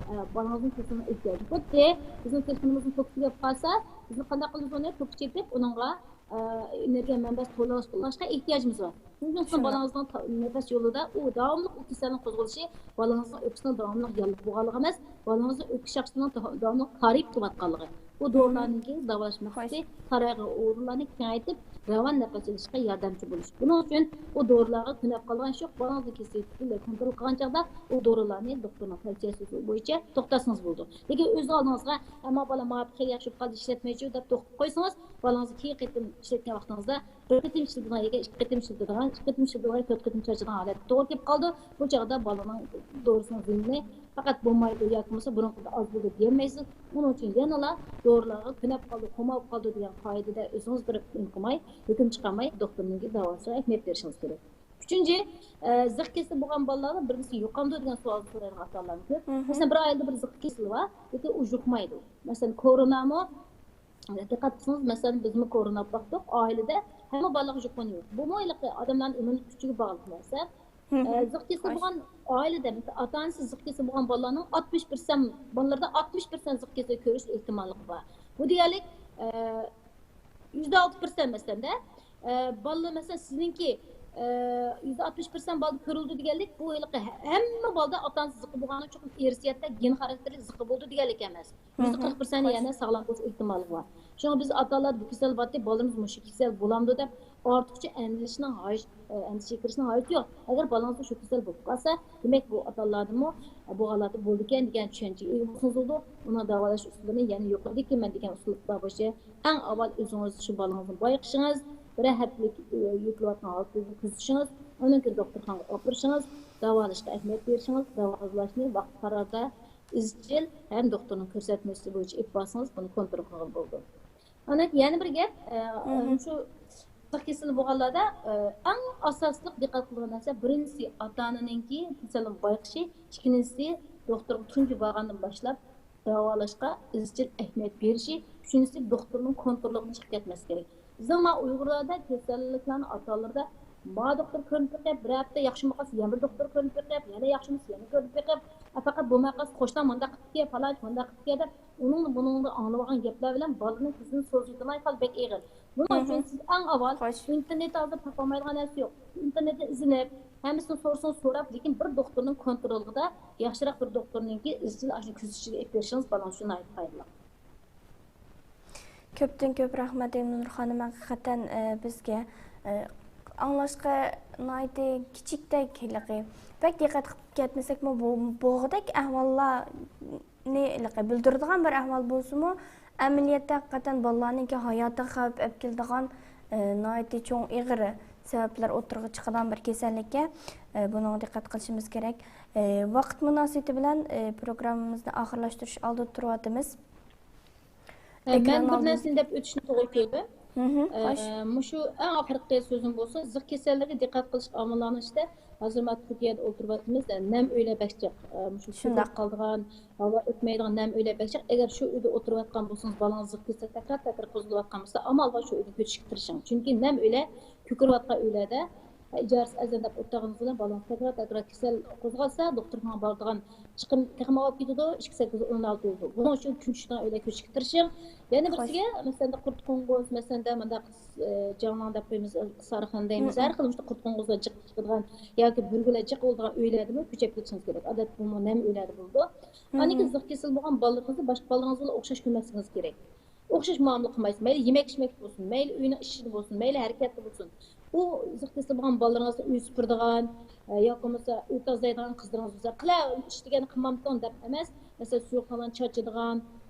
ئە، بالىڭىزنىڭ كېسىلىنىڭ ئېھتىياجى. خۇددى بىزنىڭ تېلېفونىمىزنىڭ توكى تۈگەپ قالسا، بىزنى قانداق قىلىمىز؟ ئۇنى توكى چېكىپ، ئۇنىڭغا، ئە، ئېنېرگىيە مەنبەسى تولۇقلاشقا ئېھتىياجىمىز بار. شۇنىڭ ئۈچۈن بالىڭىزنىڭ تا-، نەپەس يولىدا ئۇ داۋاملىق ئۇ كېسەلنىڭ قوزغىلىشى، بالىڭىزنىڭ ئۆپكىسىنىڭ داۋاملىق ياللۇغ بولغانلىقى ئەمەس، بالىڭىزنىڭ ئۆپكە شاخسىنىڭ دا-، داۋاملىق تارىيىپ قىلىۋاتقانلىقى. بۇ دورىلارنىڭكى داۋالاش مەقسىتى تارايغان ئورۇنلارنى كېڭەيتىپ، راۋان نەپەس ئېلىشقا ياردەمچى بولۇش. بۇنىڭ ئۈچۈن ئۇ دورىلارغا كۆنۈپ قالغان ئىش يوق. بالىڭىزنىڭ كېسىلى پۈتۈنلەي كونترول قىلغان چاغدا ئۇ دورىلارنى دوختۇرنىڭ تەۋسىيەسى بويىچە توختاتسىڭىز بولىدۇ. لېكىن ئۆز ئالدىڭىزغا، ئەمما بالام ماڭا خېلى ياخشى بولۇپ قالدى، ئىشلەتمەيچۇ دەپ توختىتىپ قويسىڭىز، بالىڭىزنى كېيىنكى قېتىم ئىشلەتكەن ۋاقتىڭىزدا بىر قېتىم ئىشلىتىدىغان يەرگە ئىككى قېتىم ئىشلىتىدىغان، ئىككى قېتىم ئىشلىتىدىغان يەرگە تۆت قېتىم چاچىدىغان ھالەتكە توغرا كېلىپ قالىدۇ. بۇ چاغدا بالىنىڭ دورىسىنىڭ زىيىنى پەقەت بولمايدۇ ياكى بولمىسا بۇرۇنقىدىن ئاز بولىدۇ دېيەلمەيسىز. ئۇنىڭ ئۈچۈن يەنىلا دورىلارغا كۆنۈپ قالدى، قوماپ قالدى دېگەن قائىدىدە ئۆزىڭىز بىر نېمە قىلماي، ھۆكۈم چىقارماي، دوختۇرنىڭكى داۋاسىغا ئەھمىيەت بېرىشىڭىز كېرەك. ئۈچىنچى، ئە، زىق كېسىلى بولغان بالىلاردا بىرمىسى يۇقامدۇ دېگەن سوئال سورايدىغان ئاتا-ئانىلارمۇ كۆپ. مەسىلەن، بىر ئائىلىدە بىر زىق كېسىلى بار، لېكىن ئۇ يۇقمايدۇ. مەسىلەن، كورونامۇ، دىققەت قىلسىڭىز، مەسىلەن، بىزمۇ كورونا باقتۇق، ئائىلىدە ھەممە بالىلارغا يۇققىنى يوق. بۇمۇ ھېلىقى ئادەملەرنىڭ ئىممۇن كۈچىگە باغلىق نەرسە. ئە، زىق كېسىلى بولغان ئائىلىدە، مەسىلەن، ئاتا-ئانىسى زىق كېسىلى بولغان بالىلارنىڭ ئاتمىش پىرسەنت، بالىلاردا ئاتمىش پىرسەنت زىق كېسەل كۆرۈش ئېھتىماللىقى بار. بۇ دېگەنلىك، ئە، يۈزدە ئالتە پىرسەنت مەسىلەندە، ئە، بالىلار، مەسىلەن، سىزنىڭكى، يۈزدە ئاتمىش پىرسەنت بالىدا كۆرۈلىدۇ دېگەنلىك، بۇ ھېلىقى ھە-، ھەممە بالىدا ئاتا ئانىسى زىققا بولغاندا چوقۇم ئىرسىيەتتە، گېن خاراكتېرلىك زىققا بولىدۇ دېگەنلىك ئەمەس. يۈزدە قىرىق پىرسەنت يەنە ساغلام بولۇش ئېھتىمالى بار. شۇڭا بىز ئاتا ئانىلار بۇ كېسەل بارتى، بالىمىز مۇشۇ كېسەل بولامدۇ دەپ ئارتۇقچە ئەندىشىنىڭ ھاج-، ئەندىشە كىرىشنىڭ ھاجىتى يوق. ئەگەر بالىڭىزدا شۇ كېسەل بولۇپ قالسا، دېمەك، بۇ ئاتا ئانىلاردىمۇ بۇ ھالەتتە بولىدىكەن دېگەن چۈشەنچىگە ئىگە بولسىڭىز بولىدۇ. ئۇنىڭ داۋالاش ئۇسۇلىنى يەنە يۇقىرىدىكى مەن دېگەن ئۇسۇللار بويىچە ئەڭ ئاۋۋال ئۆزىڭىز شۇ بالىڭىزنى بايقىشىڭىز، بىرەر ھەپتىلىك، ئۆ، يۆتىلىۋاتقان ھالىتىڭىزنى كۆزىتىشىڭىز، ئۇنىڭ كېيىن دوختۇرخانىغا ئاپىرىشىڭىز، داۋالاشقا ئەھمىيەت بېرىشىڭىز، داۋالاشنى ۋاقتى قاراردا ئىزچىل ھەم دوختۇرنىڭ كۆرسەتمىسى بويىچە ئېلىپ بارسىڭىز، بۇنى كونترول قىلغىلى بولىدۇ. ئاندىن كېيىن يەنە بىر گەپ، ئە، مھم. شۇ قىزىق كېسىلى بولغانلاردا، ئە، ئەڭ ئاساسلىق دىققەت قىلىدىغان نەرسە، بىرىنچىسى ئاتا ئانىنىڭكى كېسەلنى بايقىشى، ئىككىنچىسى دوختۇرغا تۇنجى بارغاندىن باشلاپ داۋالاشقا ئىزچىل ئەھمىيەت بېرىشى، ئۈچىنچىسى دوختۇرنىڭ كونترولىدىن چىقىپ كەتمەسلىكى كېرەك. بىزنىڭ ما ئۇيغۇرلاردا كېسەللىكلەرنىڭ ئاتا ئانىلىرىدا ما دوختۇر كۆرۈنۈپ بېقىپ، بىر ھەپتە ياخشىمۇ قالسا يەنە بىر دوختۇر كۆرۈنۈپ بېقىپ، يەنە ياخشىمۇ قالسا يەنە كۆرۈنۈپ بېقىپ، ئە، پەقەت بولماي قالسا قوشنام مۇنداق قىپتىكەن، پالانچى مۇنداق قىپتىكەن دەپ ئۇنىڭدىن بۇنىڭدىن ئاڭلىۋالغان گەپلەر بىلەن بالىنىڭ كېسىلىنى سوزۇۋېتىلماي قالىدۇ، بەك ئېغىر. بۇنىڭ ئۈچۈن سىز ئەڭ ئاۋۋال ئىنتېرنېتتا ھازىر تاپالمايدىغان نەرسە يوق. ئىنتېرنېتتىن ئىزدىنىپ، ھەممىسىنى سورىسىڭىز سوراپ، لېكىن بىر دوختۇرنىڭ كونترولىدا، ياخشىراق بىر دوختۇرنىڭكى ئىزچىل ئاشۇ كۆزىتىشىگە ئېلىپ بېرىشىڭىز بالىڭىز ئۈچۈن ناھايىتى پايدىلىق. كۆپتىن كۆپ رەھمەت، ئەينۇر خانىم. ھەقىقەتەن، ئە، بىزگە، ئە، ئاڭلاشقا ناھايىتى كىچىكتەك ھېلىقى. بەك دىققەت قىلىپ كەتمىسەكمۇ بو-، بولغۇدەك ئەھۋاللارنى ھېلىقى بىلدۈرىدىغان بىر ئەھۋال بولسىمۇ، ئەمەلىيەتتە ھەقىقەتەن بالىلارنىڭكى ھاياتىغا خەۋپ ئەپ كېلىدىغان، ئە، ناھايىتى چوڭ، ئېغىر سەۋەبلەر ئوتتۇرىغا چىقىدىغان بىر كېسەللىككە، ئە، بۇنىڭغا دىققەت قىلىشىمىز كېرەك. ئە، ۋاقىت مۇناسىۋىتى بىلەن، ئە، پروگراممىمىزنى ئاخىرلاشتۇرۇش ئالدىدا تۇرۇۋاتىمىز. ئە، مەن ئېكران بىر ئالدىدا. نەرسىنى دەپ ئۆتۈشنى توغرا كۆردۈم. مھم، ئە، خوش. مۇشۇ ئەڭ ئاخىرقى سۆزۈم بولسا، زىق كېسەللىككە دىققەت قىلىش ئامىللارنىڭ ئىچىدە ھازىر مانا تۈركىيەدە ئولتۇرۇۋاتىمىز، ئە، نەم ئۆيلەر بەك جىق. ئە، مۇشۇ شۇنداق. كۆكىرىپ قالىدىغان، ھاۋا ئۆتمەيدىغان نەم ئۆيلەر بەك جىق. ئەگەر شۇ ئۆيدە ئولتۇرۇۋاتقان بولسىڭىز، بالىڭىز زىق كېسەل تەكرار تەكرار قوزغىلىۋاتقان بولسا، ئامال بار شۇ ئۆيدىن كۆچۈشكە تىرىشىڭ. چۈنكى نەم ئۆيلەر كۆكىرىۋاتقان ئۆيلەردە ئىجارىسى ئەرزان دەپ ئولتۇرغىنىڭىز بىلەن بالىڭىز تەكرار تەكرار كېسەل قوزغالسا، دوختۇرخانىغا بارىدىغان چىقىم تېخىمۇ ئاۋۇپ كېتىدۇ، ئىككى سەككىز ئون ئالتە بولىدۇ. بۇنىڭ ئۈچۈن كۈن چۈشىدىغان ئۆيلەرگە كۆچۈشكە تىرىشىڭ. يەنە بىرسىگە، مەسىلەن، قۇرت قوڭغۇز، مەسىلەن، مۇنداق، ئە، جاڭلاڭ دەپ قويىمىز، سارىخان دەيمىز. ھەر خىل مۇشۇنداق قۇرت قوڭغۇزلار جىق چىقىدىغان ياكى بۈرگۈلەر جىق بولىدىغان ئۆيلەردىمۇ كۆچۈپ كېتىشىڭىز كېرەك. ئادەتتە بۇمۇ نەم ئۆيلەردە بولىدۇ. ئاندىن كېيىن زىق كېسىلى بولغان بالىلىرىڭىزنى باشقا بالىلىرىڭىز بىلەن ئوخشاش كۆرمەسلىكىڭىز كېرەك. ئوخشاش مۇئامىلە قىلمايسىز. مەيلى يېمەك ئىچمەكتە بولسۇن، مەيلى ئۆينىڭ ئىشىدا بولسۇن، مەيلى ھەرىكەتتە بولسۇن. ئۇ زىق كېسىلى بولغان بالىلىرىڭىزنى ئۆي سۈپۈرىدىغان، ئە، ياكى بولمىسا ئۆي تازىلايدىغان قىزلىرىڭىز بولسا، «قىلە، ئىش دېگەننى قىلمامتىڭ» دەپ ئەمەس، مەسىلەن، سۇيۇقلانغان چاچىدىغان،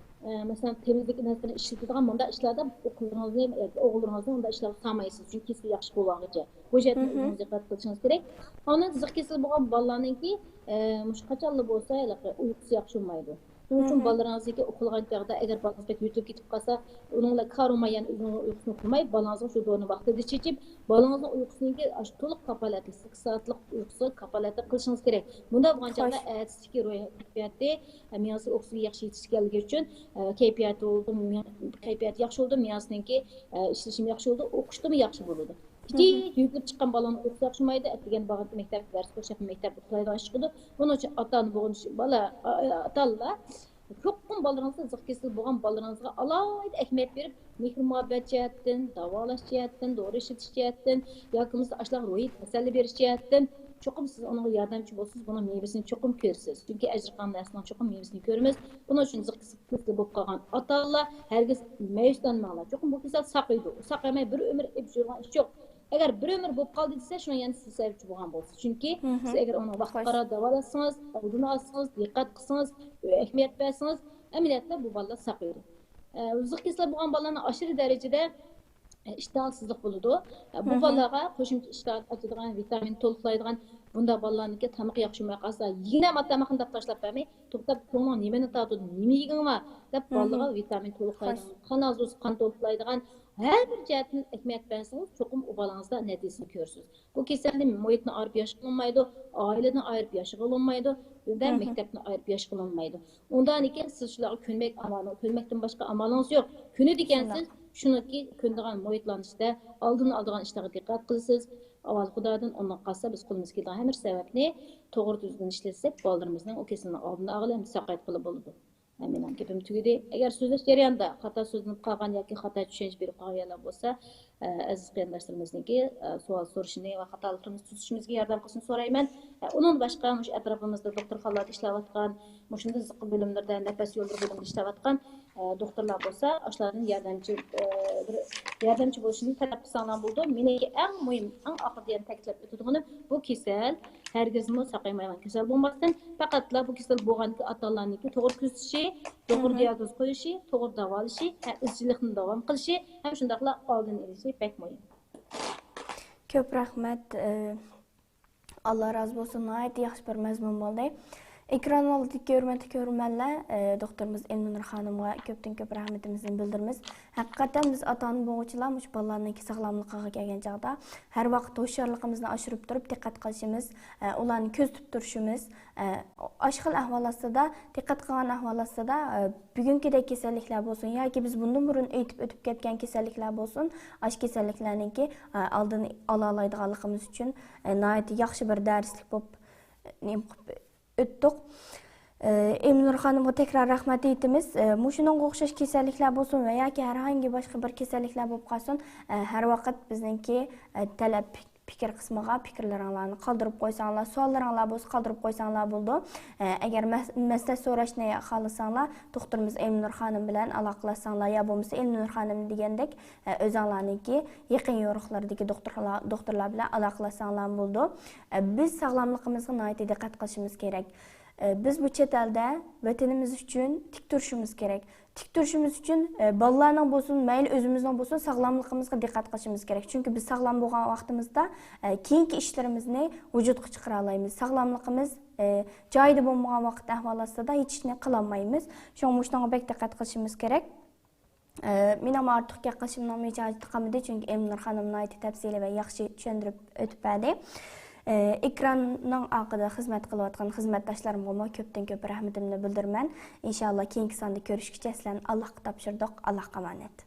ئە، مەسىلەن، تېمىزلىك نەرسىلىرىنى ئىشلىتىدىغان مۇنداق ئىشلاردا ئۇ قىزلىرىڭىزنى ياكى ئوغۇللىرىڭىزنى ئۇنداق ئىشلارغا سالمايسىز. چۈنكى كېسىلى ياخشى بولغانغىچە. بۇ جەھەتتىن ئۆزىڭىز دىققەت قىلىشىڭىز كېرەك. ئاندىن زىق كېسىلى بولغان بالىلارنىڭكى، ئە، مۇشۇ قاچانلا بولسا، ھېلىقى ئۇيقۇسى ياخشى بولمايدۇ. شۇنىڭ ئۈچۈن بالىلىرىڭىزنىڭكى ئۇخلىغان چاغدا، ئەگەر بالىڭىز بەك يۆتىلىپ كېتىپ قالسا، ئۇنىڭ بىلەن كارىڭ بار، يەنە ئۆزىڭىز ئۇيقۇسىنى ئۇخلىماي، بالىڭىزغا شۇ دورىنى ۋاقتىدا چېچىپ، بالىڭىزنىڭ ئۇيقۇسىنىڭكى ئاشۇ تولۇق كاپالەتلىك، سەككىز سائەتلىك ئۇيقۇسىغا كاپالەتلىك قىلىشىڭىز كېرەك. بۇنداق بولغان چاغدا ئەتىسىدىكى روھىي كەيپىياتى، مېڭىسىگە ئوكسىگېن ياخشى يېتىشكەنلىكى ئۈچۈن، كەيپىياتى بولىدۇ، مېڭە-، كەيپىياتى ياخشى بولىدۇ، مېڭىسىنىڭكى، ئىشلىشىمۇ ياخشى بولىدۇ، ئوقۇشتىمۇ ياخشى بولىدۇ. كىچىك يۆتىلىپ چىققان بالىنىڭ ئۇيقۇسى ياخشىمايدۇ، ئەتىگەن بارغاندا مەكتەپكە دەرس قوشۇپ مەكتەپكە ئۇخلايدىغان ئىش چىقىدۇ. بۇنىڭ ئۈچۈن ئاتا ئانا بولغان بالا، ئاتا ئانىلار چوقۇم بالىلىرىڭىزغا، زىق كېسىلى بولغان بالىلىرىڭىزغا ئالاھىدە ئەھمىيەت بېرىپ، مېھىر مۇھەببەت جەھەتتىن، داۋالاش جەھەتتىن، دورا ئىشلىتىش جەھەتتىن ياكى بولمىسا ئاشۇلارغا روھىي تەسەللى بېرىش جەھەتتىن چوقۇم سىز ئۇنىڭغا ياردەمچى بولسىڭىز، بۇنىڭ مېۋىسىنى چوقۇم كۆرىسىز. چۈنكى ئەجىر قىلغان نەرسىنىڭ چوقۇم مېۋىسىنى كۆرىمىز. بۇنىڭ ئۈچۈن زىق كېسىلى بولۇپ قالغان ئاتا ئانىلار ھەرگىز مەيۈسلەنمەڭلار. چوقۇم بۇ كېسەل ساقىيىدۇ. ساقىيالماي بىر ئۆمۈر ئېلىپ يۈرىدىغان ئىش يوق. ئەگەر بىر ئۆمۈر بولۇپ قالدى دېسە، شۇڭا يەنە سىز سەۋەبچى بولغان بولىسىز. چۈنكى سىز ئەگەر ئۇنى ۋاقتىغا قاراپ داۋالاتسىڭىز، ئالدىنى ئالسىڭىز، دىققەت قىلسىڭىز، ئەھمىيەت بەرسىڭىز، ئەمەلىيەتتە بۇ بالىلار ساقىيىدۇ. ئە، زىق كېسەل بولغان بالىلارنىڭ ئاشۇ دەرىجىدە، ئە، ئىشتىھاسىزلىق بولىدۇ. ئە، بۇ بالىلارغا قوشۇمچە ئىشتىھانى ئاچىدىغان، ۋىتامىن تولۇقلايدىغان، بۇنداق بالىلارنىڭكى تامىقى ياخشى بولماي قالسا، يېگىنە تامىقىنى دەپ تاشلاپ بەرمەي، توختاپ، كۆڭلۈڭ نېمىنى تارتىدۇ، نېمە يېگۈڭ بار دەپ بالىغا ۋىتامىن تولۇقلايدىغان، قان ئازۇسى قان تولۇقلايدىغان، ھەر بىر جەھەتتىن ئەھمىيەت بەرسىڭىز، چوقۇم ئۇ بالىڭىزدا نەتىجىسىنى كۆرىسىز. بۇ كېسەلنى مۇھىتنى ئايرىپ ياشىغىلى بولمايدۇ، ئائىلىدىن ئايرىپ ياشىغىلى بولمايدۇ، ۋە مەكتەپنى ئايرىپ ياشىغىلى بولمايدۇ. ئۇنداقتىن كېيىن سىز شۇلارغا كۆنمەك ئامالىڭ-، كۆنمەكتىن باشقا ئامالىڭىز يوق. كۆنىدىكەنسىز، شۇنىڭكى كۆنىدىغان مۇھىتلارنىڭ ئىچىدە ئالدىنى ئالىدىغان ئىشلارغا دىققەت قىلىسىز. ئاۋۋال خۇدادىن، ئۇندىن قالسا بىز قولىمىزدىن كېلىدىغان ھەممە سەۋەبنى توغرا تۈزگۈن ئىشلەتسەك، بالىلىرىمىزنىڭ ئۇ كېسىلىنى ئالدىنى ئالغىلى ھەم ساقايتقىلى بولىدۇ. مېنىڭ گېپىم تۈگىدى. ئەگەر سۆزلەش جەريانىدا خاتا سۆزلىنىپ قالغان ياكى خاتا چۈشەنچە بېرىپ قالغان يەرلەر بولسا، ئە، ئەزىز قېرىنداشلىرىمىزنىڭكى، ئە، سوئال سورىشىنى ۋە خاتالىقلىرىمىزنى تۈزىتىشىمىزگە ياردەم قىلسىنى سورايمەن. ئە، ئۇنىڭدىن باشقا مۇشۇ ئەتراپىمىزدا دوختۇرخانىلاردا ئىشلەۋاتقان، مۇشۇنداق زىققا بۆلۈملىرىدە، نەپەس يوللىرى بۆلۈمىدە ئىشلەۋاتقان، ئە، دوختۇرلار بولسا، ئاشۇلاردىن ياردەمچى، ئە، بىر ياردەمچى بولۇشىنى تەلەپ قىلساڭلار بولىدۇ. مېنىڭكى ئەڭ مۇھىم، ئەڭ ئاخىرىدا يەنە تەكىتلەپ ئۆتىدىغىنىم، بۇ كېسەل ھەرگىزمۇ ساقايمايدىغان كېسەل بولماستىن، پەقەتلا بۇ كېسەل بولغاندىكى ئاتا-ئانىلارنىڭكى توغرا كۆزىتىشى، توغرا دىئاگنوز قويۇشى، توغرا داۋالىشى ھەم ئىزچىللىقنى داۋام قىلىشى ھەم شۇنداقلا ئالدىنى ئېلىشى بەك مۇھىم. كۆپ رەھمەت. ئى، ئاللا رازى بولسۇن، ناھايىتى ياخشى بىر مەزمۇن بولدى. ئېكران ئالدىدىكى ھۆرمەتلىك كۆرۈرمەنلەر، ئى، دوختۇرىمىز ئەمىنۇر خانىمغا كۆپتىن كۆپ رەھمىتىمىزنى بىلدۈرىمىز. ھەقىقەتەن بىز ئاتا-ئانا بولغۇچىلار مۇشۇ بالىلارنىڭكى ساغلاملىقىغا كەلگەن چاغدا ھەر ۋاقىت ھوشيارلىقىمىزنى ئاشۇرۇپ تۇرۇپ دىققەت قىلىشىمىز، ئى، ئۇلارنى كۆزىتىپ تۇرۇشىمىز، ئە، ئاشۇ خىل ئەھۋال ئاستىدا، دىققەت قىلغان ئەھۋال ئاستىدا، ئە، بۈگۈنكىدەك كېسەللىكلەر بولسۇن ياكى بىز بۇندىن بۇرۇن ئېيتىپ ئۆتۈپ كەتكەن كېسەللىكلەر بولسۇن، ئاشۇ كېسەللىكلەرنىڭكى، ئە، ئالدىنى ئالالايدىغانلىقىمىز ئۈچۈن، ئە، ناھايىتى ياخشى بىر دەرسلىك بولۇپ، ئە، نېمە قىلىپ ئۆتتۇق. ئە، ئەمىنۇر خانىمغا تەكرار رەھمەت ئېيتىمىز. ئە، مۇشۇنىڭغا ئوخشاش كېسەللىكلەر بولسۇن ۋە ياكى ھەرھايىنگى باشقا بىر كېسەللىكلەر بولۇپ قالسۇن، ئە، ھەر ۋاقىت بىزنىڭكى، ئە، تەلەپ پىكىر قىسمىغا پىكىرلىرىڭلارنى قالدۇرۇپ قويساڭلار، سوئاللىرىڭلار بولسا قالدۇرۇپ قويساڭلار بولىدۇ. ئە، ئەگەر مەس-، مەسلىھەت سوراشنى خالىساڭلار، دوختۇرىمىز ئەمىنۇر خانىم بىلەن ئالاقىلاشساڭلار يا بولمىسا ئەمىنۇر خانىم دېگەندەك، ئە، ئۆزۈڭلارنىڭكى يېقىن يورۇقلىرىدىكى دوختۇرلار، دوختۇرلار بىلەن ئالاقىلاشساڭلار بولىدۇ. ئە، بىز ساغلاملىقىمىزغا ناھايىتى دىققەت قىلىشىمىز كېرەك. ئە، بىز بۇ چەت ئەلدە ۋەتىنىمىز ئۈچۈن تىك تۇرۇشىمىز كېرەك. تىك تۇرۇشىمىز ئۈچۈن، ئە، بالىلارنىڭ بولسۇن، مەيلى ئۆزىمىزنىڭ بولسۇن، ساغلاملىقىمىزغا دىققەت قىلىشىمىز كېرەك. چۈنكى بىز ساغلام بولغان ۋاقتىمىزدا، ئە، كېيىنكى ئىشلىرىمىزنى ۋۇجۇدقا چىقىرالايمىز. ساغلاملىقىمىز، ئە، جايىدا بولمىغان ۋاقىت ئەھۋال ئاستىدا ھېچ ئىشنى قىلالمايمىز. شۇڭا مۇشۇنىڭغا بەك دىققەت قىلىشىمىز كېرەك. ئە، مېنىڭمۇ ئارتۇق گەپ قىلىشىمنىڭمۇ ھېچ ھاجىتى قالمىدى، چۈنكى ئەمىنۇر خانىم ناھايىتى تەپسىلىي ۋە ياخشى چۈشەندۈرۈپ ئۆتۈپ بەردى. ئە، ئېكراننىڭ ئارقىدا خىزمەت قىلىۋاتقان خىزمەتداشلىرىمغىمۇ كۆپتىن كۆپ رەھمىتىمنى بىلدۈرىمەن. ئىنشاللا كېيىنكى ساندا كۆرۈشكىچە سىلەرنى ئاللاغا تاپشۇردۇق. ئاللاغا ئامانەت.